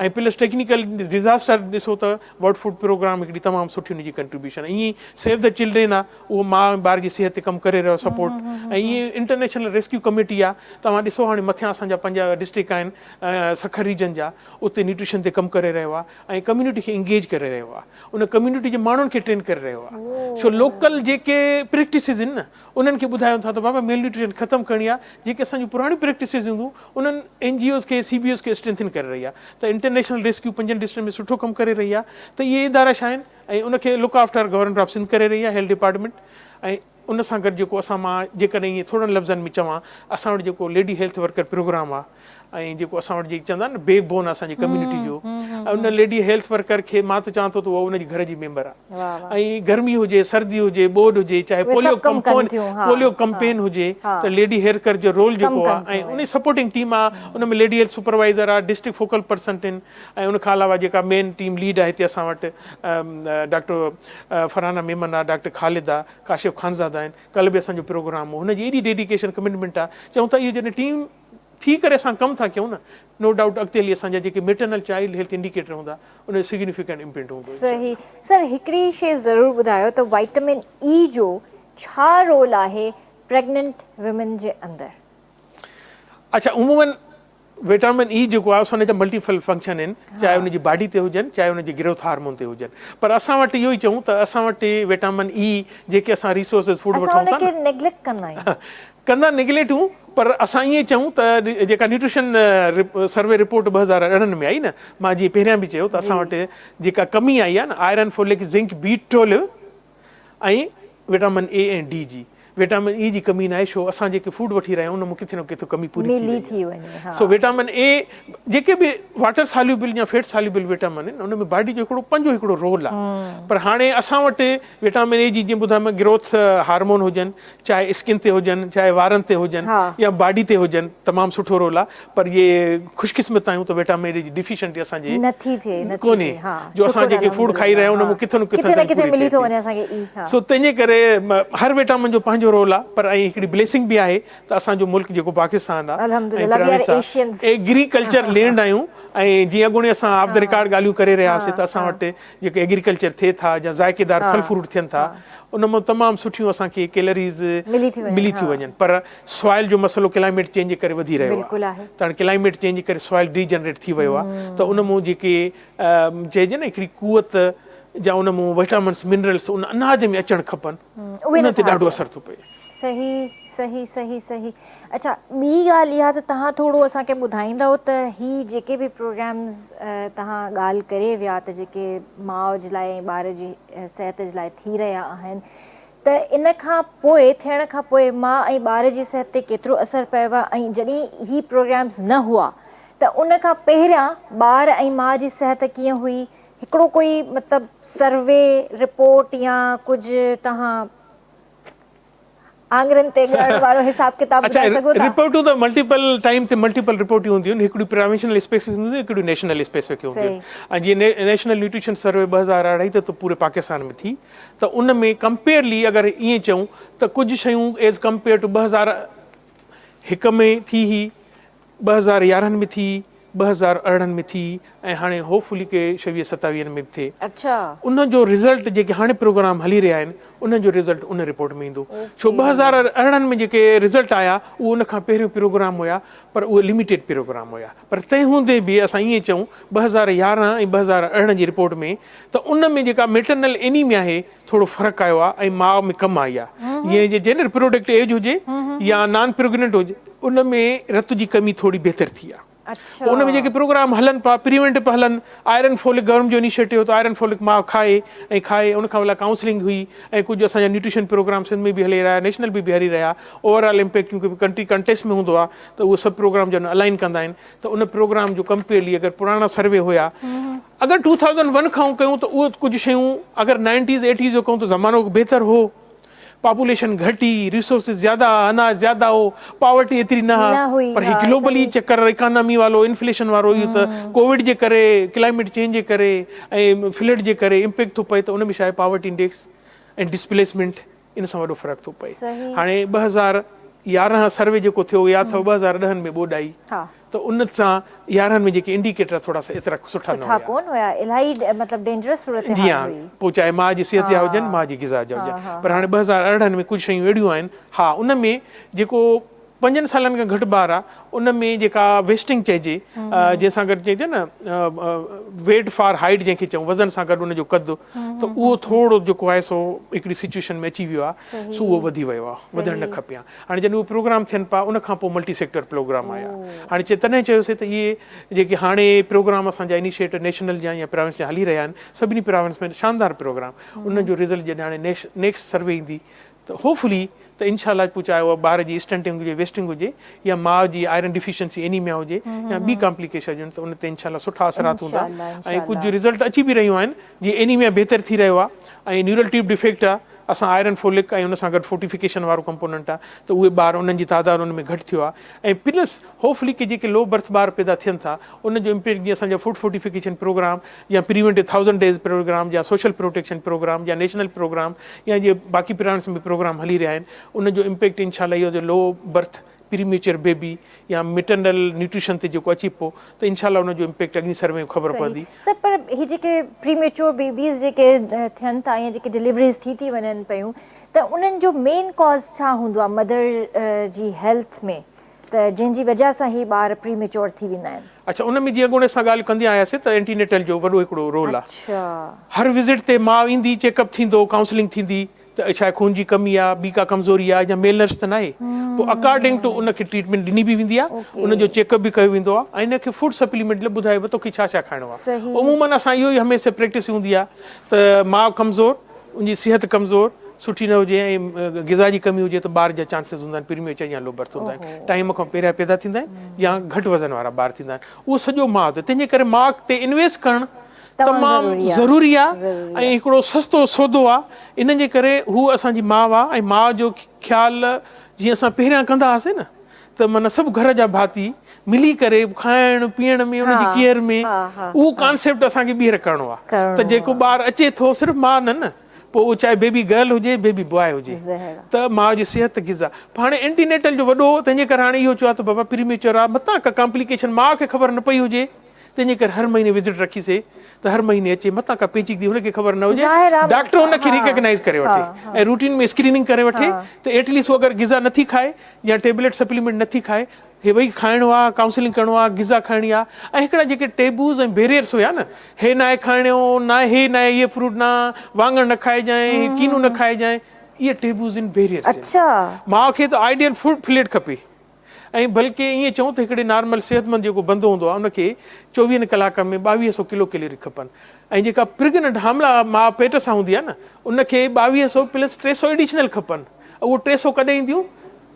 ۽ پلس ٽيڪنيڪل ڊزاسٽر ڏسو ته ورلڊ فوڊ پروگرام هڪڙي تمام سٺي ان جي ڪنٽريبيوشن ائين ئي سيو the children آهي اهو ماء ۽ ٻار جي صحت تي ڪم ڪري رهيو سپورٽ ۽ ائين انٽرنيشنل ريسڪيو ڪميٽي آهي توهان ڏسو هاڻي مٿيان اسان جا پنج ڊسٽرڪٽ آهن سکر ريجن جا اتي نيوٽريشن تي ڪم ڪري رهيو آهي ۽ ڪميونٽي کي انگيج ڪري رهيو آهي ان ڪميونٽي جي ماڻهن کي ٽرين ڪري رهيو آهي ڇو لوڪل جيڪي پريڪٽسز آهن نه انهن کي ٻڌايو ٿا ته بابا ميل نيوٽريشن ختم ڪرڻي آهي جيڪي اسان جون پراڻيون پريڪٽسز هونديون انهن اين جي اوز کي سي بي اوز کي اسٽرينٿن ڪري رهي آهي ته انٽرنيشنل ريسڪيو پنجن ڊسٽرڪٽن ۾ سٺو ڪم ڪري رهي آهي ته اهي ادارا ڇا آهن ۽ ان کي look after government of Sindh ڪري رهي آهي هيلٿ ڊپارٽمينٽ ۽ ان سان گڏ جيڪو اسان مان جيڪڏهن ائين ٿورن لفظن ۾ چوان اسان وٽ جيڪو ليڊي هيلٿ ورڪر پروگرام آ ۽ جيڪو اسان وٽ جيڪي چوندا آهن نه بيڪ بون اسان جي ڪميونٽي جو ۽ ان ليڊي هيلٿ ورڪر کي مان ته چوان ٿو ته اها ان جي گهر جي ميمبر آهي ۽ گرمي هجي سردي هجي ٻوڏ هجي چاهي پوليو ڪمپون پوليو ڪمپين هجي ته ليڊي هيلٿ ورڪر جو رول جيڪو آهي ۽ ان جي سپورٽنگ ٽيم آهي ان ۾ ليڊي هيلٿ سپروائزر آهي ڊسٽرڪٽ فوڪل پرسن آهن ۽ ان کان علاوه جيڪا مين ٽيم ليڊ آهي هتي اسان وٽ ڊاڪٽر فرحانه ميمن آهي ڊاڪٽر خالد آهي ڪاشف خانزاده آهن ڪلهه به اسان جو پروگرام هو هن جي ايڏي ڊيڊيڪيشن ڪمٽمينٽ آهي چئون ٿا اهو جڏهن ٽيم ٿي ڪري اسان ڪم ٿا ڪيون نه نو ڊائوٽ اڳتي هلي اسان جا جيڪي ميٽرنل چائلڊ هيلٿ انڊيڪيٽر هوندا ان جو سگنيفڪنٽ امپينٽ هوندو انشاء صحيح سر هڪڙي شي ضرور ٻڌايو ته وائٽمن اي جو ڇا رول آهي پريگننٽ ويمن جي اندر. اڇا عمومن وٽامن اي جيڪو آهي ان جا ملٽيپل فنڪشن آهن چاهي ان جي باڊي تي هجن چاهي ان جي گروٿ هارمون تي هجن پر اسان وٽ اهو ئي چئون ته اسان وٽ وٽامن اي جيڪي اسان ريسورسز فوڊ اسان وٺون ان ٿا کي نه نيگليڪٽ ڪندا آهيون. ڪندا نيگليڪٽ هون پر اسان ائين چئون ته جيڪا نيوٽريشن سروي رپورٽ 2018 ۾ آئي نه مان جيئن پهريان به چيو ته اسان وٽ جيڪا ڪمي آئي آهي نه iron folic zinc B 12 ۽ vitamin A ۽ D جي وٽامن اي جي ڪمي ناهي ڇو اسان جيڪي فوڊ وٺي رهيا آهيون ان مان ڪٿي نه ڪٿي ڪمي پوري ٿي ملي رهي ٿي آهي وڃي ها. سو وٽامن اي جيڪي به واٽر ساليوبل يا فيٽ ساليوبل وٽامن آهن ان ۾ باڊي جو هڪڙو پنهنجو هڪڙو رول آهي پر هاڻي اسان وٽ وٽامن اي جي جيئن ٻڌايم گروٿ هارمون هجن چاهي اسڪن تي هجن چاهي وارن تي هجن يا باڊي تي هجن تمام سٺو رول آ پر اهي خوش قسمت آهيون ته وٽامن اي جي ڊيفيشنٽي اسان جي نٿي ٿئي ڪونهي جو اسان جيڪي فوڊ کائي رهيا آهيون ان مان ڪٿي نه ڪٿي نه ڪٿي ملي ٿو وڃي اسان کي اي سو تنهن جي ڪري هر وٽامن جو پنهنجو رول آ پر ۽ هڪڙي بليسنگ به آهي ته اسان جو ملڪ جيڪو پاڪستان آ الحمدلله ايگريڪلچر لينڊ آهيون ۽ جيئن اڳوڻي اسان آف the record ڳالهيون ڪري رهيا هئاسين ته اسان وٽ جيڪي ايگريڪلچر ٿئي ٿا يا ذائقيدار ڦل فروٽ ٿين ٿا ان مان تمام سٺيون اسان کي ڪيلريز ملي ٿيون وڃن پر سوائل جو مسئلو ڪلائميٽ چينج جي ڪري وڌي رهيو آهي ته هاڻي ڪلائميٽ چينج جي ڪري سوائل ڊي جنريٽ ٿي ويو آهي ته ان مان جيڪي چئجي نه هڪڙي قوت جا ان مان وٽامنس منرلس ان اناج ۾ اچڻ کپن ان تي ڏاڍو اثر ٿو پئي. صحيح صحيح صحيح صحيح اڇا ٻي ڳالهه اها ته توهان ٿورو اسان کي ٻڌائيندؤ ته هي جيڪي به پروگرامز توهان ڳالهه ڪري ويا ته جيڪي ماء جي لاء ۽ ٻار جي صحت جي لاء ٿي رهيا آهن ته ان کان پوء ٿيڻ کان پوء ماء ۽ ٻار جي صحت تي ڪيترو اثر پيو آهي ۽ جڏهن هي پروگرامز نه هئا ته ان کان پهريان ٻار ۽ ماء جي صحت ڪيئن هئي هڪڙو ڪوئي مطلب سروي رپورٽ يا ڪجهه توهان آڱرين تي ڳڻڻ وارو حساب ڪتاب ٻڌائي سگهو ٿا؟ رپورٽون ته ملٽيپل ٽائيم تي ملٽيپل رپورٽون هونديون آهن هڪڙيون پراونشنل اسپيسفڪ هونديون آهن هڪڙيون نيشنل اسپيسفڪ هونديون آهن ۽ جيئن نيشنل نيوٽريشن سروي 2018 ته پوري پاڪستان ۾ ٿي ته ان ۾ ڪمپيئرلي اگر ائين چئون ته ڪجهه شيون ايز ڪمپيئر ٽو 2001 ۾ ٿي هئي 2011 ۾ ٿي، 2018 ۾ ٿي ۽ هاڻي هوپ فلي ڪي ڇويهه ستاويهن ۾ به ٿئي. ان جو رزلٽ جيڪي هاڻي پروگرام هلي رهيا آهن انهن جو رزلٽ ان رپورٽ ۾ ايندو. ڇو 2018 ۾ جيڪي رزلٽ آيا اهو ان کان پهريون پروگرام هيا پر اهي لميٽيڊ پروگرام هيا پر تنهن هوندي به اسان ائين چئون 2011 ۽ 2018 جي رپورٽ ۾ ته ان ۾ جيڪا ميٽرنل اينيميا آهي ٿورو فرق آيو آهي ۽ ماء ۾ ڪم آئي آهي جيئن جي جنهن ريپروڊڪٽ ايج هجي يا نان پريگننٽ هجي ان ۾ رت جي ڪمي ٿوري بهتر ٿي آهي پوء ان ۾ جيڪي پروگرام هلن پيا پريونٽ پيا هلن آئرن فولڪ گورنمينٽ جو انيشيٽو هو ته آئرن فولڪ ماء کائي ۽ کائي ان کان علاوه ڪائونسلنگ هئي ۽ ڪجهه اسان جا نيوٽريشن پروگرام سنڌ ۾ به هلي رهيا نيشنل به به هلي رهيا اوور آل امپيڪٽ ڪيونڪه ڪنٽري ڪنٽيسٽ ۾ هوندو آهي ته اهو سڀ پروگرام جن الائن ڪندا آهن ته ان پروگرام جو ڪمپيئرلي اگر پراڻا سروي هيا اگر ٽو ٿائوزنڊ ون کان ڪيون ته اهو ڪجهه شيون اگر نائنٽيز ايٽيز جو ڪيون ته زمانو بهتر هو پاپوليشن گهٽ هئي ريسورسز زياده ها اناج زياده هو پاورٽي ايتري نه ها پر هي گلوبلي چڪر اڪانامي والو انفليشن وارو اهو ته ڪووڊ جي ڪري ڪلائميٽ چينج جي ڪري ۽ فلڊ جي ڪري امپيڪٽ ٿو پئي ته ان ۾ شايد پاورٽي انڊيڪس ۽ ڊسپليسمينٽ ان سان وڏو فرق ٿو پئي هاڻي 2011 سروي جيڪو ٿيو ياد اٿو 2010 ۾ ٻوڏ آئي ته ان سان 11 ۾ جيڪي انڊيڪيٽر ٿورا سا ايترا سٺا نه سٺا ڪون هيا الاهي مطلب ڊينجرس صورتحال جي ها پوء چاهي ماء جي صحت جا هجن ماء جي غذا جا هجن پر هاڻي 2018 ۾ ڪجهه شيون اهڙيون آهن ها ان ۾ جيڪو پنجن سالن کان گهٽ ٻار آ ان ۾ جيڪا ويسٽنگ چئجي جنهن سان گڏ چئجي نه ويٽ فار هائيٽ جنهن کي چئون وزن سان گڏ ان جو قد ته اهو ٿورو جيڪو آهي سو هڪڙي سچويشن ۾ اچي ويو آ سو اهو وڌي ويو آ وڌڻ نه کپي ها هاڻي جڏهن اهي پروگرام ٿين پيا ان کان پوء ملٽي سيڪٽر پروگرام آيا هاڻي چي تڏهن چيوسي ته اهي جيڪي هاڻي پروگرام اسان جا انيشيٽ نيشنل جا يا پراونس جا هلي رهيا آهن سڀني پراونس ۾ شاندار پروگرام انهن جو رزلٽ جڏهن هاڻي نيڪسٽ سروي ايندي ته هوپ فلي ته انشاء الله پوء چاهي اها ٻار جي اسٽنٽنگ هجي ويسٽنگ هجي يا ماء جي آئرن ڊيفيشنسي اينيميا هجي يا ٻي ڪامپليڪيشن هجن ته ان تي انشاء الله سٺا اثرات هوندا ۽ ڪجهه رزلٽ اچي به رهيون آهن جيئن اينيميا بهتر ٿي رهيو آهي ۽ نيورل ٽيوب ڊيفيڪٽ آهي اسان آئرن فولڪ ۽ ان سان گڏ فورٽيفڪيشن وارو ڪمپوننٽ آهي ته اهي ٻار انهن جي تعداد ان ۾ گهٽ ٿيو آهي ۽ پلس هوپفلي ڪي جيڪي لو برٿ ٻار پيدا ٿين ٿا ان جو امپيڪٽ جيئن اسان جا فوڊ فورٽيفڪيشن پروگرام يا پريونٽ اي ٿائوزنڊ ڊيز پروگرام يا سوشل پروٽيڪشن پروگرام يا نيشنل پروگرام يا جي باقي پرانس ۾ پروگرام هلي رهيا آهن ان جو امپيڪٽ انشاء الله اهو جو لو برٿ پريميچر بيبي يا ميٽرنل نيوٽريشن تي جيڪو اچي پيو ته انشاء الله ان جو امپيڪٽ اڳين سروي ۾ خبر پوندي. سر پر هي جيڪي پريميچور بيبيز جيڪي ٿين ٿا يا جيڪي ڊليوريز ٿي ٿي وڃن پيون ته انهن جو مين ڪاز ڇا هوندو آهي مدر جي هيلٿ ۾ ته جنهن جي وجه سان هي ٻار پريميچور ٿي ويندا آهن. اڇا ان ۾ جيئن اڳوڻي اسان ڳالهه ڪندي آياسي ته اينٽي نيٽل جو وڏو هڪڙو رول آهي. هر وزٽ تي ماء ايندي چيڪ اپ ٿيندو ڪائونسلنگ ٿيندي ته ڇا خون جي ڪمي آ ٻي ڪا ڪمزوري آ يا ميل نرس ته ناهي پوء اڪارڊنگ ٽو ان کي ٽريٽمينٽ ڏني به ويندي آ ان جو چيڪ اپ به ڪيو ويندو آ ۽ ان کي فوڊ سپليمينٽ لاء ٻڌايو ويو توکي ڇا ڇا کائڻو آ عمومن اسان اهو ئي هميشه پريڪٽس هوندي آ ته ماء ڪمزور ان جي صحت ڪمزور سٺي نه هجي ۽ غذا جي ڪمي هجي ته ٻار جا چانسز هوندا آهن پريميچر يا لو برٿ هوندا آهن ٽائيم کان پهريان پيدا ٿيندا آهن يا گهٽ وزن وارا ٻار ٿيندا آهن اهو سڄو ماء تي تنهن جي ڪري ماء تي انويسٽ ڪرڻ تمام ضروري آهي ۽ هڪڙو سستو سودو آهي ان جي ڪري هو اسان جي ماء آهي ۽ ماء جو خيال جيئن اسان پهريان ڪندا هئاسين نه ته معنيٰ سڀ گهر جا ڀاتي ملي ڪري کائڻ پيئڻ ۾ ان جي ڪيئر ۾ اهو ڪانسيپٽ اسان کي ٻيهر ڪرڻو آهي ته جيڪو ٻار اچي ٿو صرف ماء نه نه پوء اهو چاهي بيبي گرل هجي بيبي بواء هجي ته ماء جي صحت غذا هاڻي اينٽي نيٽل جو وڏو تنهن جي ڪري هاڻي اهو چيو آهي ته بابا پريميچور آهي متان ڪا ڪامپليڪيشن ماء کي خبر نه پئي هجي تنهن جي ڪري هر مهيني وزٽ رکي سي ته هر مهيني اچي متان ڪا پيچيدگي هن کي خبر نه هجي ڊاڪٽر هن کي ريڪگنائيز ڪري وٺي ۽ روٽين ۾ اسڪريننگ ڪري وٺي ته ايٽ ليسٽ هو اگر غذا نٿي کائي يا ٽيبليٽ سپليمينٽ نٿي کائي هي ٻئي کائڻو آ ڪائونسلنگ ڪرڻو آ غذا کائڻي آ ۽ هڪڙا جيڪي ٽيبوز ۽ بيريئرس هيا نه هي ناهي کائڻو ناهي هي ناهي هي فروٽ نه واڱڻ نه کائجانء هي ڪينو نه کائجانء اهي ٽيبوز آهن بيريئرس آهن ماء کي ته آئيڊيل فوڊ پليٽ کپي ۽ بلڪه ائين چئون ته هڪڙي نارمل صحتمند جيڪو بندو هوندو آهي ان کي چوويهن ڪلاڪن ۾ 22 سو ڪلو ڪيلوري کپن ۽ جيڪا پريگننٽ حامله ماء پيٽ سان هوندي آهي نه ان کي 22 سو پلس 3 سو ايڊيشنل کپن اهو 3 سو ڪڏهن اينديون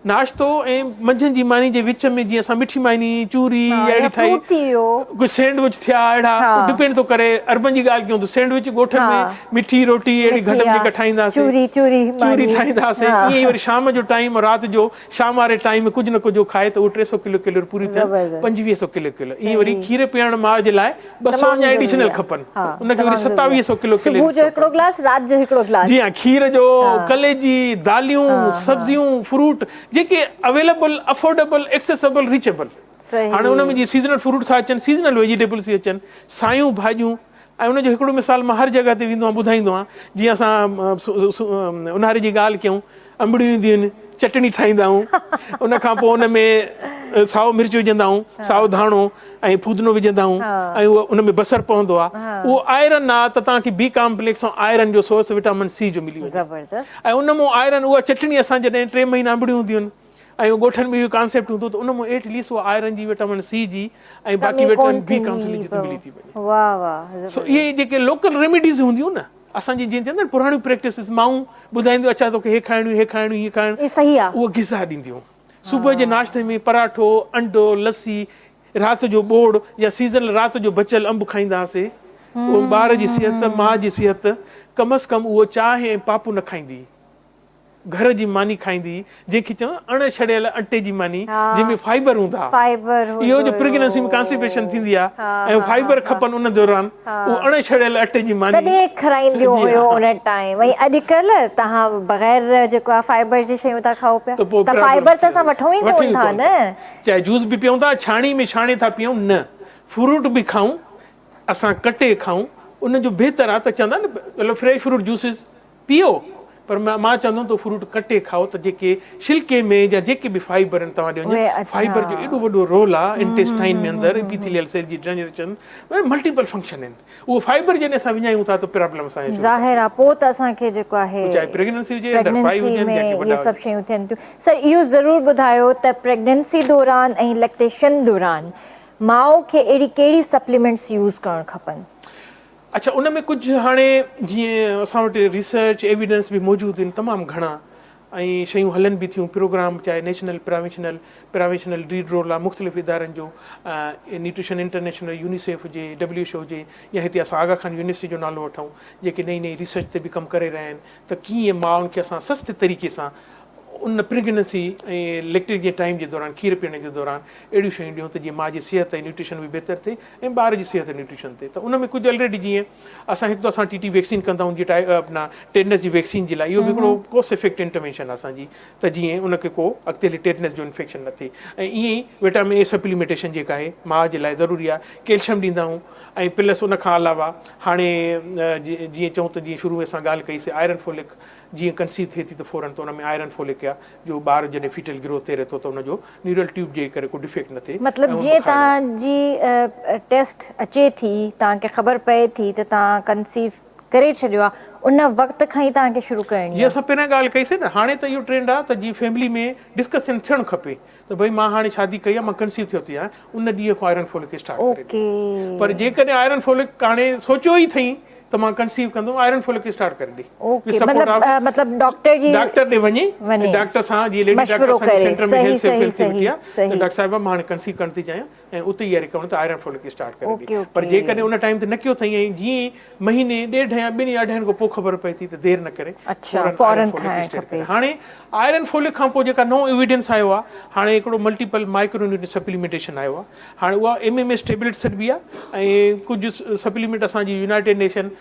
ناشتو ۽ منجهند جي ماني جي وچ ۾ جيئن اسان مٺي ماني چوري يا اهڙي ٺاهي ڪجهه سينڊوچ ٿيا اهڙا ڊپينڊ ٿو ڪري اربن جي ڳالهه ڪيون ته سينڊوچ ڳوٺن ۾ مٺي روٽي اهڙي گهٽ جيڪا ٺاهيندا هئاسين چوري ٺاهيندا هئاسين ائين ئي وري شام جو ٽائيم رات جو شام واري ٽائيم ۾ ڪجهه نه ڪجهه کائي ته اهي 300 ڪلو ڪيلوري پوريون ٿين 2500 ڪلو ڪيلوري ائين وري کير پيئڻ ماء جي لاء 200 اڃا ايڊيشنل کپن ان کي وري 2700 ڪلو ڪيلوري صبح جو هڪڙو گلاس رات جو هڪڙو گلاس جي ها کير جو ڪليجي داليون سبزيون فروٽ جيڪي اويليبل افورڊيبل ايڪسيسبل ريچيبل هاڻي ان ۾ جي سيزنل فروٽ ٿا اچن سيزنل ويجيٽيبلس ٿي اچن سايون ڀاڄيون ۽ ان جو هڪڙو مثال مان هر جڳهه تي ويندو آهيان ٻڌائيندو آهيان جيئن اسان اونهاري جي ڳالهه ڪيون انبڙيون اينديون آهن چٽڻي ٺاهيندا آهيون ان کان پوء ان ۾ سائو مرچ وجهندا آهيون سائو ڌاڻو ۽ ڦودنو وجهندا آهيون ۽ اهو ان ۾ بصر پوندو آهي اهو آئرن آهي ته توهان کي بي ڪامپليڪس ۽ آئرن جو سورس وٽامن سي جو ملي وڃي ۽ ان مون آئرن اها چٽڻي اسان جڏهن ٽي مهينا انبڙيون هونديون آهن ۽ ڳوٺن ۾ اهو ڪانسيپٽ هوندو ته ان مان ايٽ ليسٽ اها آئرن جي وٽامن سي جي ۽ باقي وٽامن بي ڪامپليڪس جي ملي ٿي وڃي. سو اهي جيڪي لوڪل ريميڊيز هونديون نه اسان جي جيئن چوندا آهن پراڻيون پريڪٽسز مائون ٻڌائينديون اڇا توکي هي کائڻيون هي کائڻيون هي کائڻ اهو غذا ڏينديون صبح جي ناشتي ۾ پراٺو انڊو لسي رات جو ٻوڙ يا سيزنل رات جو بچيل انب کائيندا هئاسي اهو ٻار جي صحت ماء جي صحت ڪم از ڪم اهو چانهه ۽ پاپو نه کائيندي. گهر جي ماني کائيندي هئي جنهن کي چون اڻ ڇڙيل اٽي جي ماني جنهن ۾ فائبر هوندا ها اهو جو پريگننسي ۾ ڪانسٽيپيشن ٿيندي آهي ۽ فائبر کپن ان دوران اهو اڻ ڇڙيل اٽي جي ماني تڏهن کارائينديون هيون ان ٽائيم ۽ اڄڪلهه توهان بغير جيڪو آهي فائبر جي شيون ٿا کائو پيا ته فائبر ته اسان وٺون ئي ڪون ٿا نه چاهي جوس به پيئون ٿا ڇاڻي ۾ ڇاڻي ٿا پيئون نه فروٽ به کائون اسان ڪٽي کائون ان جو بهتر آهي ته چوندا نه فريش فروٽ جوسز پيئو پر مان چوندم ته فروٽ ڪٽي کائو ته جيڪي شلڪي ۾ يا جيڪي به فائبر آهن توهان ڏي وڃن فائبر جو ايڏو وڏو رول آهي انٽيسٽائن ۾ اندر ايپيٿيليل سيل جي ڊيجنريشن ۾ ملٽيپل فنڪشن آهن اهو فائبر جڏهن اسان وڃايون ٿا ته پرابلم اسان جي ظاهر آهي پوء ته اسان کي جيڪو آهي چاهي پريگننسي هجي انڊر 5 هجن يا ڪي وڏا اهي سڀ شيون ٿين ٿيون سر اهو ضرور ٻڌايو ته پريگننسي دوران ۽ ليڪٽيشن دوران ماء کي اهڙي ڪهڙي سپليمينٽس يوز ڪرڻ کپن. اڇا ان ۾ ڪجهه هاڻي جيئن اسان وٽ ريسرچ ايويڊنس به موجود آهن تمام گهڻا ۽ شيون هلن به ٿيون پروگرام چاهي national provincial provincial dad role آ مختلف ادارن جو نيوٽريشن انٽرنيشنل يونيسيف هجي ڊبليو ايڇ او هجي يا هتي اسان آغا خان يونيورسٽي جو نالو وٺون جيڪي نئين نئين ريسرچ تي به ڪم ڪري رهيا آهن ته ڪيئن مائن کي اسان سستي طريقي سان ان پريگننسي ۽ ليڪٽيج جي ٽائيم جي دوران کير پيئڻ جي دوران اهڙيون شيون ڏيون ته جيئن ماء جي صحت ۽ نيوٽريشن به بهتر ٿئي ۽ ٻار جي صحت ۽ نيوٽريشن ٿئي ته ان ۾ ڪجهه الريڊي جيئن اسان هڪ ته اسان ٽي ٽي ويڪسين ڪندا آهيون جيئن ٽائي اپنا ٽيٽنس جي ويڪسين جي لاء اهو به هڪڙو ڪاسٽ افيڪٽ انٽروينشن آهي اسان جي ته جيئن ان کي ڪو اڳتي هلي ٽيٽنس جو انفيڪشن نه ٿئي ۽ ائين ئي وٽامن اي سپليمينٽيشن جيڪا آهي ماء جي لاء ضروري آهي ڪيلشم ڏيندا آهيون ۽ پلس ان کان علاوه هاڻي جيئن چئون ته جيئن شروع ۾ اسان ڳالهه ڪئي سي آئرن فولڪ جيئن ڪنسيو ٿئي ٿي ته فورن ته ان ۾ آئرن فولڪ آهي جو ٻار جڏهن فيٽل گروٿ تي رهي ٿو ته ان جو نيورل ٽيوب جي ڪري ڪو ڊفيڪٽ نه ٿئي مطلب ۽ ان جيئن بخار توهان جي ٽيسٽ اچي ٿي توهان کي خبر پئي ٿي ته توهان ڪنسيو ڪري ڇڏيو آهي ان وقت کان ئي توهان کي شروع ڪرڻي جيئن آهي. اسان پهريان ڳالهه ڪئي سي نه هاڻي ته اهو ٽرينڊ آهي ته جيئن فيملي ۾ ڊسڪسن ٿيڻ کپي ته ڀئي مان هاڻي شادي ڪئي آهي مان ڪنسيو ٿيو ٿي آهيان ان ڏينهن کان آئرن فولڪ اسٽارٽ ڪري ڏي پر جيڪڏهن آئرن فولڪ هاڻي سوچيو ئي اٿئي ته مان ڪنسيو ڪندم آئرن فولڪ اسٽارٽ ڪري ڏي اوڪي مطلب مطلب ڊاڪٽر جي ڊاڪٽر ڏي وڃي ڊاڪٽر سان جي ليڊي ڊاڪٽر سان سينٽر ۾ هيلٿ فيسلٽي آهي ته ڊاڪٽر صاحب مان هاڻي ڪنسيو ڪرڻ ٿي چاهيان ۽ اتي اها رڪوائرمينٽ ته آئرن فولڪ اسٽارٽ ڪري ڏي پر جيڪڏهن ان ٽائيم تي نه ڪيو اٿئي ۽ جيئن ئي مهيني ڏيڍ يا ٻن يا اڍائين کان پوء خبر پئي ٿي ته دير نه ڪري فورن آئرن فولڪ اسٽارٽ ڪري هاڻي آئرن فولڪ کان پوء جيڪا نئون ايويڊنس آيو آهي هاڻي هڪڙو ملٽيپل مائڪرو نيوٽرين سپليمينٽيشن آيو آهي هاڻي اها ايم ايم ايس ٽيبليٽ سڏبي آهي ۽ ڪجهه سپليمينٽ اسان جي يونائيٽيڊ نيشن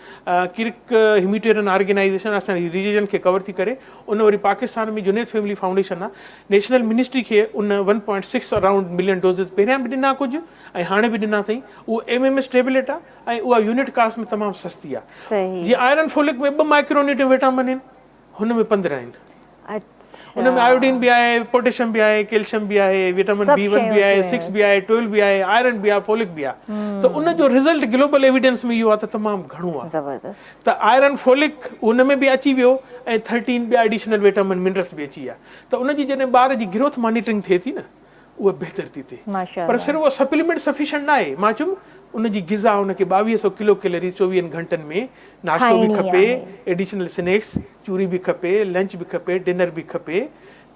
ڪرڪ هيوميٽيرين آرگنائيزيشن اسان جي ريجن کي ڪور ٿي ڪري ان وري پاڪستان ۾ جنيد فيملي فائونڊيشن آهي نيشنل منسٽري کي ان one point six around million doses پهريان به ڏنا ڪجهه ۽ هاڻي به ڏنا اٿئي اهو ايم ايم ايس ٽيبليٽ آهي ۽ اها يونٽ ڪاسٽ ۾ تمام سستي آهي جيئن آئرن فولڪ ۾ ٻه مائڪرو يونٽ وٽامن آهن هن ۾ 15 آهن ان ۾ آيوڊين به آهي پوٽيشم به آهي ڪيلشم به آهي وٽامن بي ون به آهي سڪس به آهي 12 به آهي آئرن به آهي فولڪ به آهي ته ان جو رزلٽ گلوبل ايويڊنس ۾ اهو آهي ته تمام گهڻو آهي زبردست ته آئرن فولڪ ان ۾ به اچي ويو ۽ 13 ٻيا ايڊيشنل وٽامن منرلس به اچي ويا ته ان جي جڏهن ٻار جي گروٿ مانيٽرنگ ٿئي ٿي نه اها بهتر ٿي ٿئي پر صرف اها سپليمينٽ سفيشنٽ نه آهي مان چيم ان جي غذا ان کي 2200 ڪلو ڪيلريز چوويهن گهنٽن ۾ ناشتو به کپي ايڊيشنل سنيڪس چوري به کپي لنچ به کپي ڊنر به کپي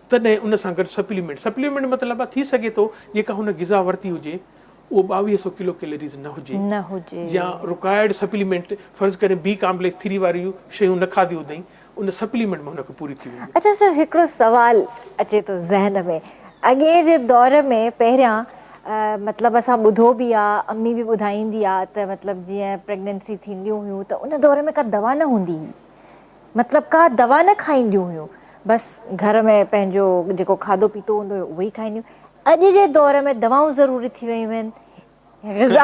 تڏهن ان سان گڏ سپليمينٽ سپليمينٽ مطلب آهي ٿي سگهي ٿو جيڪا هن غذا ورتي هجي اهو 2200 ڪلو ڪيلريز نه هجي نه هجي يا رڪوائرڊ سپليمينٽ فرض ڪري بي ڪامپليڪس ٿري واريون شيون نه کاڌيون اٿئي ان سپليمينٽ ۾ هن کي پوري ٿي ويندي. اڇا سر هڪڙو سوال اچي ٿو ذهن ۾ اڳي جي دور ۾ پهريان مطلب اسان ٻڌو به آ امي به ٻڌائيندي آ ته مطلب جيئن پريگننسي ٿينديون هيون ته ان دور ۾ ڪا دوا نه هوندي هئي مطلب ڪا دوا نه کائينديون هيون بس گهر ۾ پنهنجو جيڪو کاڌو پيتو هوندو هيو اهو ئي کائينديون اڄ جي دور ۾ دوائون ضروري ٿي ويون آهن غذا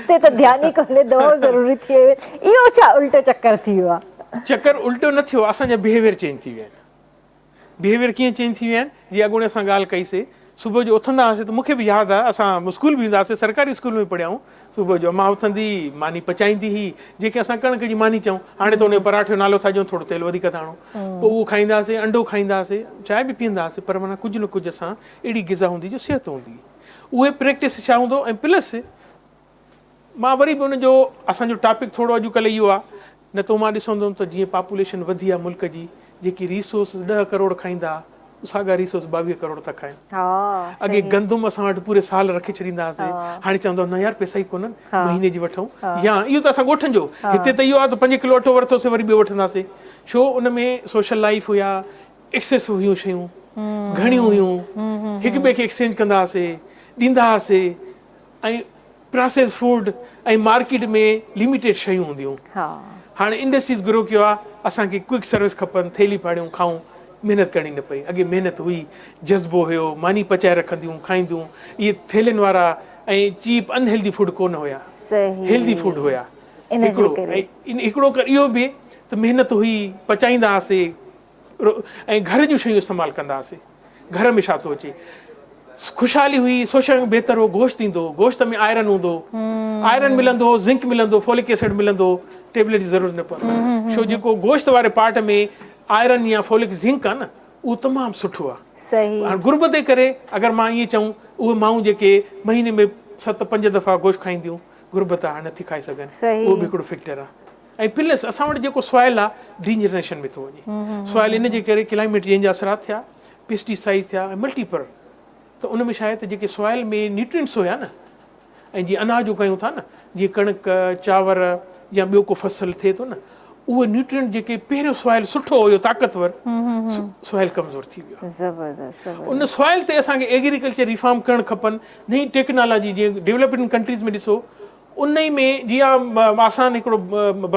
تي ته ڌيان ئي ڪونهي دوائون ضروري ٿي ويون آهن اهو ڇا الٽو چڪر ٿي ويو آهي. چڪر الٽو نه ٿيو اسان جا بيهيويئر چينج ٿي ويا آهن بيهيويئر ڪيئن چينج ٿي ويا آهن جيئن اڳوڻي اسان ڳالهه ڪئي سي صبح جو اٿندا هئاسين ته مون کي به ياد آهي اسان اسڪول به ويندا هئاسين سرڪاري اسڪول ۾ پڙهيا آهيون صبح جو امان اٿندي هئي ماني پچائيندي هئي جنهن کي اسان ڪڻڪ جي ماني چئون هاڻي ته ان کي پراٺي جو نالو ٿا ڏيون ٿورو تيل وڌيڪ ٿا هڻون پوء اهو کائيندا هئاسين انڊو کائيندا هئاسين چانهه به پيئندا هئاسين پر معنيٰ ڪجهه نه ڪجهه اسان اهڙي غذا هوندي جو صحت هوندي هئي اهي پريڪٽس ڇا هوندو ۽ پلس مان وري به ان جو اسان جو ٽاپڪ ٿورو اڄ ڪلهه اهو آهي نه ته مان ڏسندو هوم ته جيئن پاپوليشن وڌي آهي ملڪ جي جيڪي ريسورس ڏهه ڪروڙ کائيندا ها ساڳا ريسورس 22 ڪروڙ ٿا کائن. اڳي گندم اسان وٽ پوري سال رکي ڇڏيندا هئاسين هاڻي چوندا نه يار پئسا ئي ڪونهن مهيني جي وٺون يا اهو ته اسان ڳوٺن جو هتي ته اهو آهي ته 5 ڪلو اٽو ورتوسين وري ٻيو وٺنداسين ڇو ان ۾ سوشل لائيف هيا ايڪسيس هيون شيون گهڻيون هيون هڪ ٻئي کي ايڪسچينج ڪندا هئاسين ڏيندا هئاسين ۽ پراسيس فوڊ ۽ مارڪيٽ ۾ لميٽيڊ شيون هونديون هاڻي انڊسٽريز گرو ڪيو آهي اسان کي ڪوئڪ سروس کپن ٿيلهي ڦاڙيون کائون محنت ڪرڻي نه پئي اڳي محنت هئي جذبو هيو ماني پچائي رکنديون کائينديون اهي ٿيلهين وارا ۽ چيپ ان هيلدي فوڊ ڪونه هيا هيلدي فوڊ هيا هڪڙو ۽ هڪڙو اهو به ته محنت هئي پچائيندا هئاسي ۽ گهر جون شيون استعمال ڪندا هئاسين. گهر ۾ ڇا ٿو اچي. خوشحالي هئي، سوشل بهتر هو، گوشت ايندو هو، گوشت ۾ آئرن هوندو هو، آئرن ملندو هو، زنڪ ملندو هو، فولڪ ايسڊ ملندو هو، ٽيبليٽ جي ضرورت نه پوندي هئي. ڇو جيڪو گوشت واري پارٽ ۾ آئرن يا فولڪ زنڪ آهي نه اهو تمام سٺو آهي. هاڻ غربت جي ڪري اگر مان ائين چئون اهي مائون جيڪي مهيني ۾ ست پنج دفعا گوشت کائينديون غربت آهي هاڻ نٿي کائي سگهن اهو به هڪڙو فيڪٽر آهي. ۽ پلس اسان وٽ جيڪو سوائل آ ڊيجنريشن ۾ ٿو وڃي سوائل ان جي ڪري ڪلائميٽ چينج جا اثرات ٿيا پيسٽي سائيڊ ٿيا ۽ ملٽيپل ته ان ۾ ڇا آهي ته جيڪي سوائل ۾ نيوٽرينٽس هيا نه ۽ جيئن اناج اگايون ٿا نه جيئن ڪڻڪ چانور يا ٻيو ڪو فصل ٿئي ٿو نه اهي نيوٽرينٽ جيڪي پهريون سوائل سٺو هيو طاقتور سوائل ڪمزور ٿي ويو زبردست ان سوائل تي اسان کي ايگريڪلچر ريفارم ڪرڻ کپن نئين ٽيڪنالاجي جيئن ڊيولپنگ ڪنٽريز ۾ ڏسو انهي ۾ جيئن آسان هڪڙو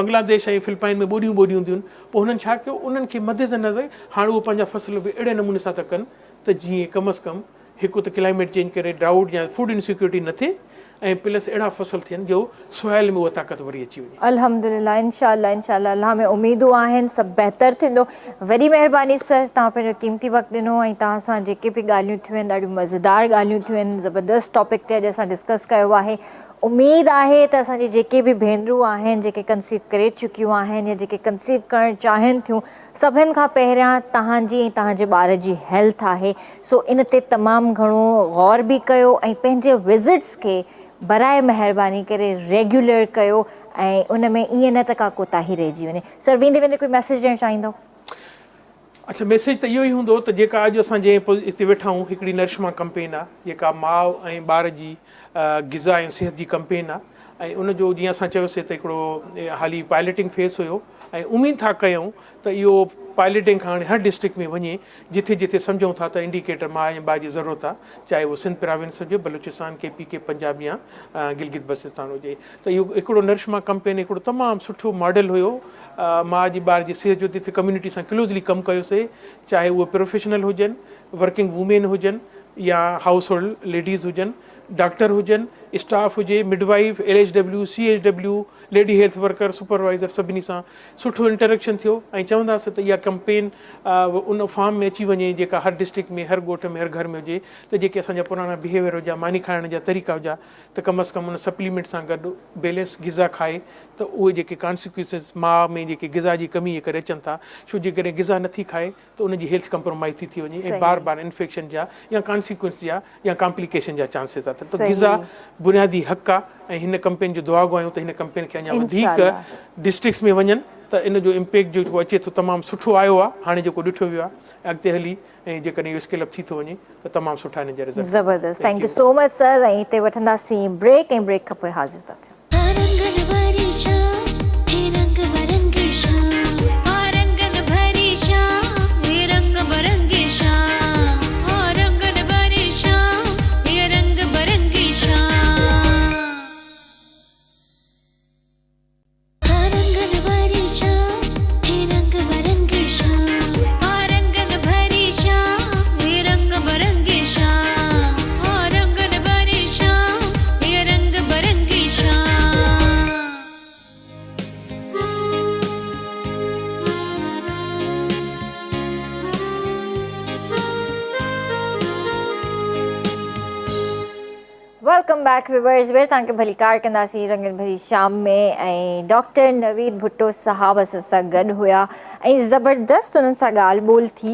بنگلاديش ۽ فلپائن ۾ ٻوڏيون ٻوڏيون هونديون آهن پوء هنن ڇا ڪيو انهن کي مد نظر هاڻ اهو پنهنجا فصل به اهڙي نموني سان ٿا ڪن ته جيئن ڪم از ڪم هڪ ته ڪلائميٽ چينج ڪري ڊرائوٽ يا فوڊ انسيڪيورٽي نه ٿئي ۽ پلس اهڙا فصل ٿين جو سوائل ۾ اها طاقت وري اچي وڃي. الحمدلله انشاء الله انشاء الله الله ۾ اميدون آهن سڀ بهتر ٿيندو وڏي مهرباني سر توهان پنهنجو قيمتي وقت ڏنو ۽ توهان سان جيڪي به ڳالهيون ٿيون آهن ڏاڍيون مزيدار ڳالهيون ٿيون آهن زبردست ٽاپڪ تي اڄ اسان ڊسڪس ڪيو آهي اميد آهي ته اسان جي جيڪي به ڀينرون آهن جيڪي ڪنسيو ڪري چڪيون آهن يا جيڪي ڪنسيو ڪرڻ چاهين ٿيون سڀن کان پهريان توهان جي ۽ توهان جي ٻار جي هيلٿ آهي سو ان تي تمام گهڻو غور به ڪيو ۽ پنهنجي وزٽس کي براء مهرباني ڪري ريگيولر ڪيو ۽ ان ۾ ائين نه ته ڪا ڪوتاهي رهجي وڃي. سر ويندي ويندي ڪوئي ميسيج ڏيڻ چاهيندو؟ اڇا ميسيج ته اهو ئي هوندو ته جيڪا اڄ اسان جنهن هتي ويٺا آهيون هڪڙي نرشما ڪمپين آهي جيڪا ماء ۽ ٻار جي غذا ۽ صحت جي ڪمپين آهي ۽ ان جو جيئن اسان چيوسي ته هڪڙو حالي پائلٽنگ فيس هيو ۽ اميد ٿا ڪيون ته اهو پائلٽنگ کان هاڻي هر ڊسٽرڪٽ ۾ وڃي جٿي جٿي سمجهون ٿا ته انڊيڪيٽر ماء ۽ ٻار جي ضرورت آهي چاهي اهو سنڌ پراونس هجي بلوچستان ڪي پي ڪي پنجاب يا گلگت بلتستان هجي ته اهو هڪڙو نرشما ڪمپين هڪڙو تمام سٺو ماڊل هيو ماء جي ٻار جي صحت جو جٿي ڪميونٽي سان ڪلوزلي ڪم ڪيوسي چاهي اهي پروفيشنل هجن ورڪنگ وومين هجن يا هائوس هولڊ ليڊيز هجن ڊاڪٽر هجن اسٽاف هجي midwife L H W C H W lady health worker supervisor سڀني سان سٺو انٽريڪشن ٿيو ۽ چونداسين ته اها ڪمپين ان فارم ۾ اچي وڃي جيڪا هر ڊسٽرڪٽ ۾ هر ڳوٺ ۾ هر گهر ۾ هجي ته جيڪي اسان جا پراڻا بهيويئر هجا ماني کائڻ جا طريقا هجا ته ڪم از ڪم ان سپليمينٽ سان گڏ بيلنس غذا کائي ته اهي جيڪي ڪانسيڪوئنسز ماء ۾ جيڪي غذا جي ڪمي جي ڪري اچن ٿا ڇو جيڪڏهن غذا نٿي کائي ته ان جي هيلٿ ڪمپرومائز ٿي ٿي وڃي ۽ بار بار انفيڪشن جا يا ڪانسيڪوئنس جا يا ڪامپليڪيشن جا چانسز اٿن ته غذا بنيادي حق آ ۽ هن ڪمپين جو دعاگو آهيون ته هن ڪمپين کي اڃا وڌيڪ ڊسٽرڪٽس ۾ وڃن ته ان جو امپيڪٽ جيڪو اچي ٿو تمام سٺو آيو آ هاڻي جيڪو ڏٺو ويو آ اڳتي هلي ۽ جيڪڏهن اهو اسڪيل اپ ٿي ٿو وڃي ته تمام سٺا ان جا رزلٽ زبردست thank you so much sir ۽ هتي وٺنداسين بريڪ ۽ بريڪ کان پوء حاضر ٿا ٿيون. رنگن ڀري شام هي رنگ برنگي شام. ها رنگن ڀري شام هي رنگ برنگي شام. ها رنگن ڀري شام هي رنگ برنگي شام. ها رنگن ڀري شام هي رنگ برنگي شام. ها رنگن ڀري شام هي رنگ برنگي شام. ها رنگن ڀري شام هي رنگ برنگي شام. Welcome back viewers ٻيهر توهان کي ڀليڪار ڪنداسين رنگين ڀري شام ۾ ۽ ڊاڪٽر نويد ڀٽو صاحب اسان سان گڏ هيا ۽ زبردست انهن سان ڳالهه ٻولهه ٿي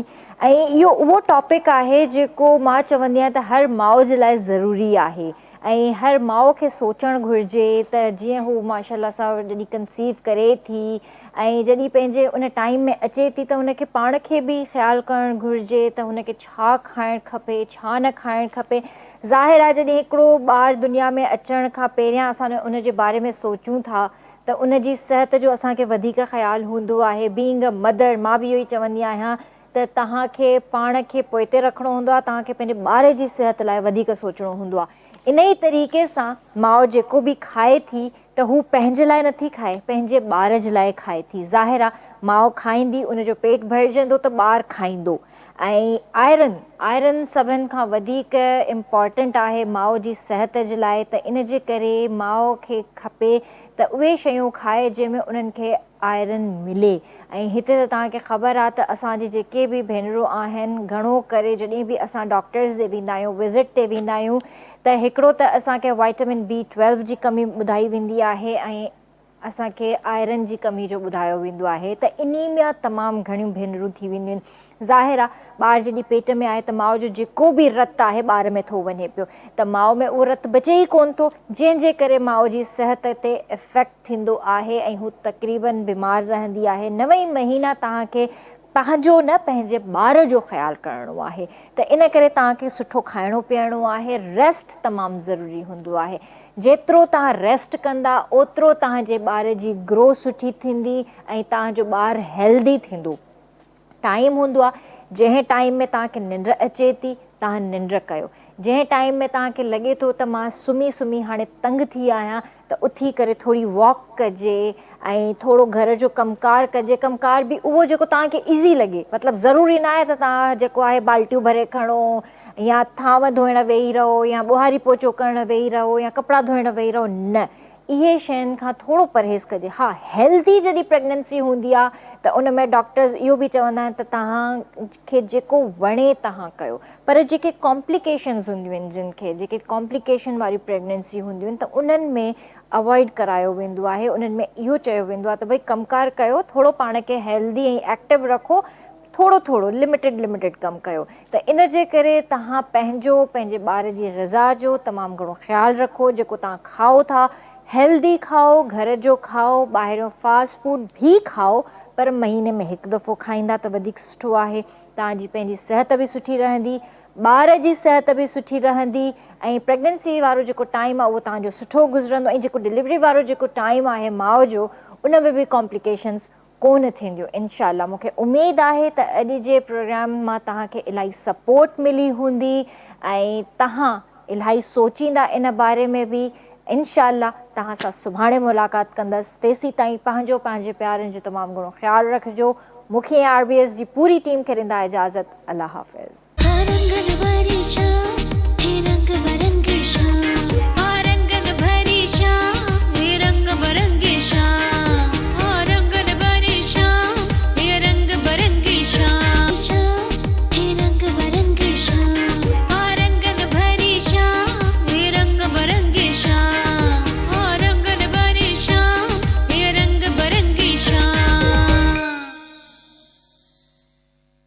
۽ اهو اهو ٽاپڪ آهي جيڪو مان چوندي آهيان ته هر ماء جي لاء ضروري آهي ۽ هر ماء کي سوچڻ گهرجي ته جيئن هو ماشاء الله سان جڏهن ڪنسيو ڪري ٿي ۽ جڏهن پنهنجي ان ٽائيم ۾ اچي ٿي ته ان کي پاڻ کي به خيال ڪرڻ گهرجي ته هن کي ڇا کائڻ کپي ڇا نه کائڻ کپي ظاهر آهي جڏهن هڪڙو ٻار دنيا ۾ اچڻ کان پهريان اسان ان جي باري ۾ سوچون ٿا ته ان جي صحت جو اسان کي وڌيڪ خيال هوندو آهي بينگ ا مدر مان به اهو ئي چوندي آهيان ته توهان کي پاڻ کي پوئتي رکڻو هوندو آهي، توهان کي پنهنجي ٻار جي صحت لاء وڌيڪ سوچڻو هوندو آهي. انهيء طريقي سان ماء جيڪو به کائي ٿي ته هو پنهنجي لاء نٿي کائي، پنهنجي ٻار جي لاء کائي ٿي. ظاهر آهي ماء کائيندي، ان جو پيٽ ڀرجندو ته ٻار کائيندو. ۽ آئرن، Iron، سڀن کان وڌيڪ امپارٽنٽ آهي ماء جي صحت جي لاء ته ان جي ڪري ماء کي کپي ته اهي شيون کائي جنهن ۾ انهن کي آئرن ملي ۽ هتي ته توهان کي خبر آ ته اسان جي جيڪي به ڀينرون آهن گهڻو ڪري جڏهن به اسان ڊاڪٽرز ڏي ويندا آهيون وزٽ تي ويندا آهيون ته هڪڙو ته اسان کي وائٽمن بي ٽويلو جي ڪمي ٻڌائي ويندي آهي ۽ اسان کي آئرن جي ڪمي جو ٻڌايو ويندو آهي ته انيميا تمام گهڻيون ڀينرون ٿي وينديون آهن. ظاهر آ ٻار جڏهن پيٽ ۾ آهي ته ماء جو جيڪو به رت آهي ٻار ۾ ٿو وڃي پيو ته ماء ۾ اهو رت بچي ئي ڪونه ٿو جنهن جي ڪري ماء جي صحت تي افيڪٽ ٿيندو آهي ۽ هو تقريبن بيمار رهندي آهي. نو ئي مهينا توهان کي پنهنجو نه پنهنجي ٻار جو خيال ڪرڻو آهي ته ان ڪري توهان کي سٺو کائڻو پيئڻو آهي ريسٽ تمام ضروري هوندو آهي جيترو توهان ريسٽ ڪندا اوترو توهان جي ٻار جي گرو سٺي ٿيندي ۽ توهان جو ٻار هيلدي ٿيندو ٽائيم هوندو آهي جنهن ٽائيم ۾ توهان کي ننڊ اچي ٿي توهان ننڊ ڪيو جنهن ٽائيم ۾ توهان کي لڳي ٿو ته مان سمهي سمهي هاڻي تنگ ٿي آهيان ته اٿي ڪري ٿوري واڪ ڪجي ۽ ٿورو گهر جو ڪم ڪار ڪجي، ڪم ڪار به اهو جيڪو توهان کي ايزي لڳي مطلب ضروري نه آهي ته توهان جيڪو آهي بالٽيون ڀري کڻو يا ٿانو ڌوئڻ ويهي رهو يا ٻهاري پوچو ڪرڻ ويهي رهو يا ڪپڙا ڌوئڻ ويهي رهو نه اهي شين کان ٿورو پرهيز ڪجي ها هيلدي جڏهن پريگننسي هوندي آهي ته ان ۾ ڊاڪٽرز اهو به چوندا آهن ته توهان کي جيڪو وڻي توهان ڪيو پر جيڪي ڪامپليڪيشنز هونديون آهن جن کي جيڪي ڪامپليڪيشن واريون پريگننسي هونديون آهن ته انهن ۾ اوائڊ ڪرايو ويندو آهي انهن ۾ اهو چيو ويندو آهي ته ڀئي ڪم ڪار ڪيو ٿورو پاڻ کي هيلدي ۽ ايڪٽو رکو ٿورو ٿورو لميٽيڊ لميٽيڊ ڪم ڪيو ته ان جي ڪري توهان پنهنجو پنهنجي ٻار جي غذا جو تمام گهڻو خيال رکو جيڪو توهان کائو ٿا هيلدي کائو گهر جو کائو ٻاهريون فاسٽ فوڊ به کائو پر مهيني ۾ هڪ دفعو کائيندا ته وڌيڪ سٺو آهي توهان جي پنهنجي صحت به سٺي رهندي، ٻار جي صحت به سٺي رهندي ۽ پريگننسي وارو جيڪو ٽائيم آهي اهو توهان جو سٺو گذرندو ۽ جيڪو ڊليوري وارو جيڪو ٽائيم آهي ماء جو ان ۾ به ڪامپليڪيشنز ڪونه ٿينديون انشاء الله مون کي اميد آهي ته اڄ جي پروگرام مان توهان کي الاهي سپورٽ ملي هوندي ۽ توهان الاهي سوچيندا ان باري ۾ به انشاء الله توهان سان سڀاڻي ملاقات ڪندس تيسيتائين پنهنجو پنهنجي پيارن جو تمام گهڻو خيال رکجو مون کي ۽ آر بي ايس جي پوري ٽيم کي ڏيندا اجازت الله حافظ. ها رنگن واري شام.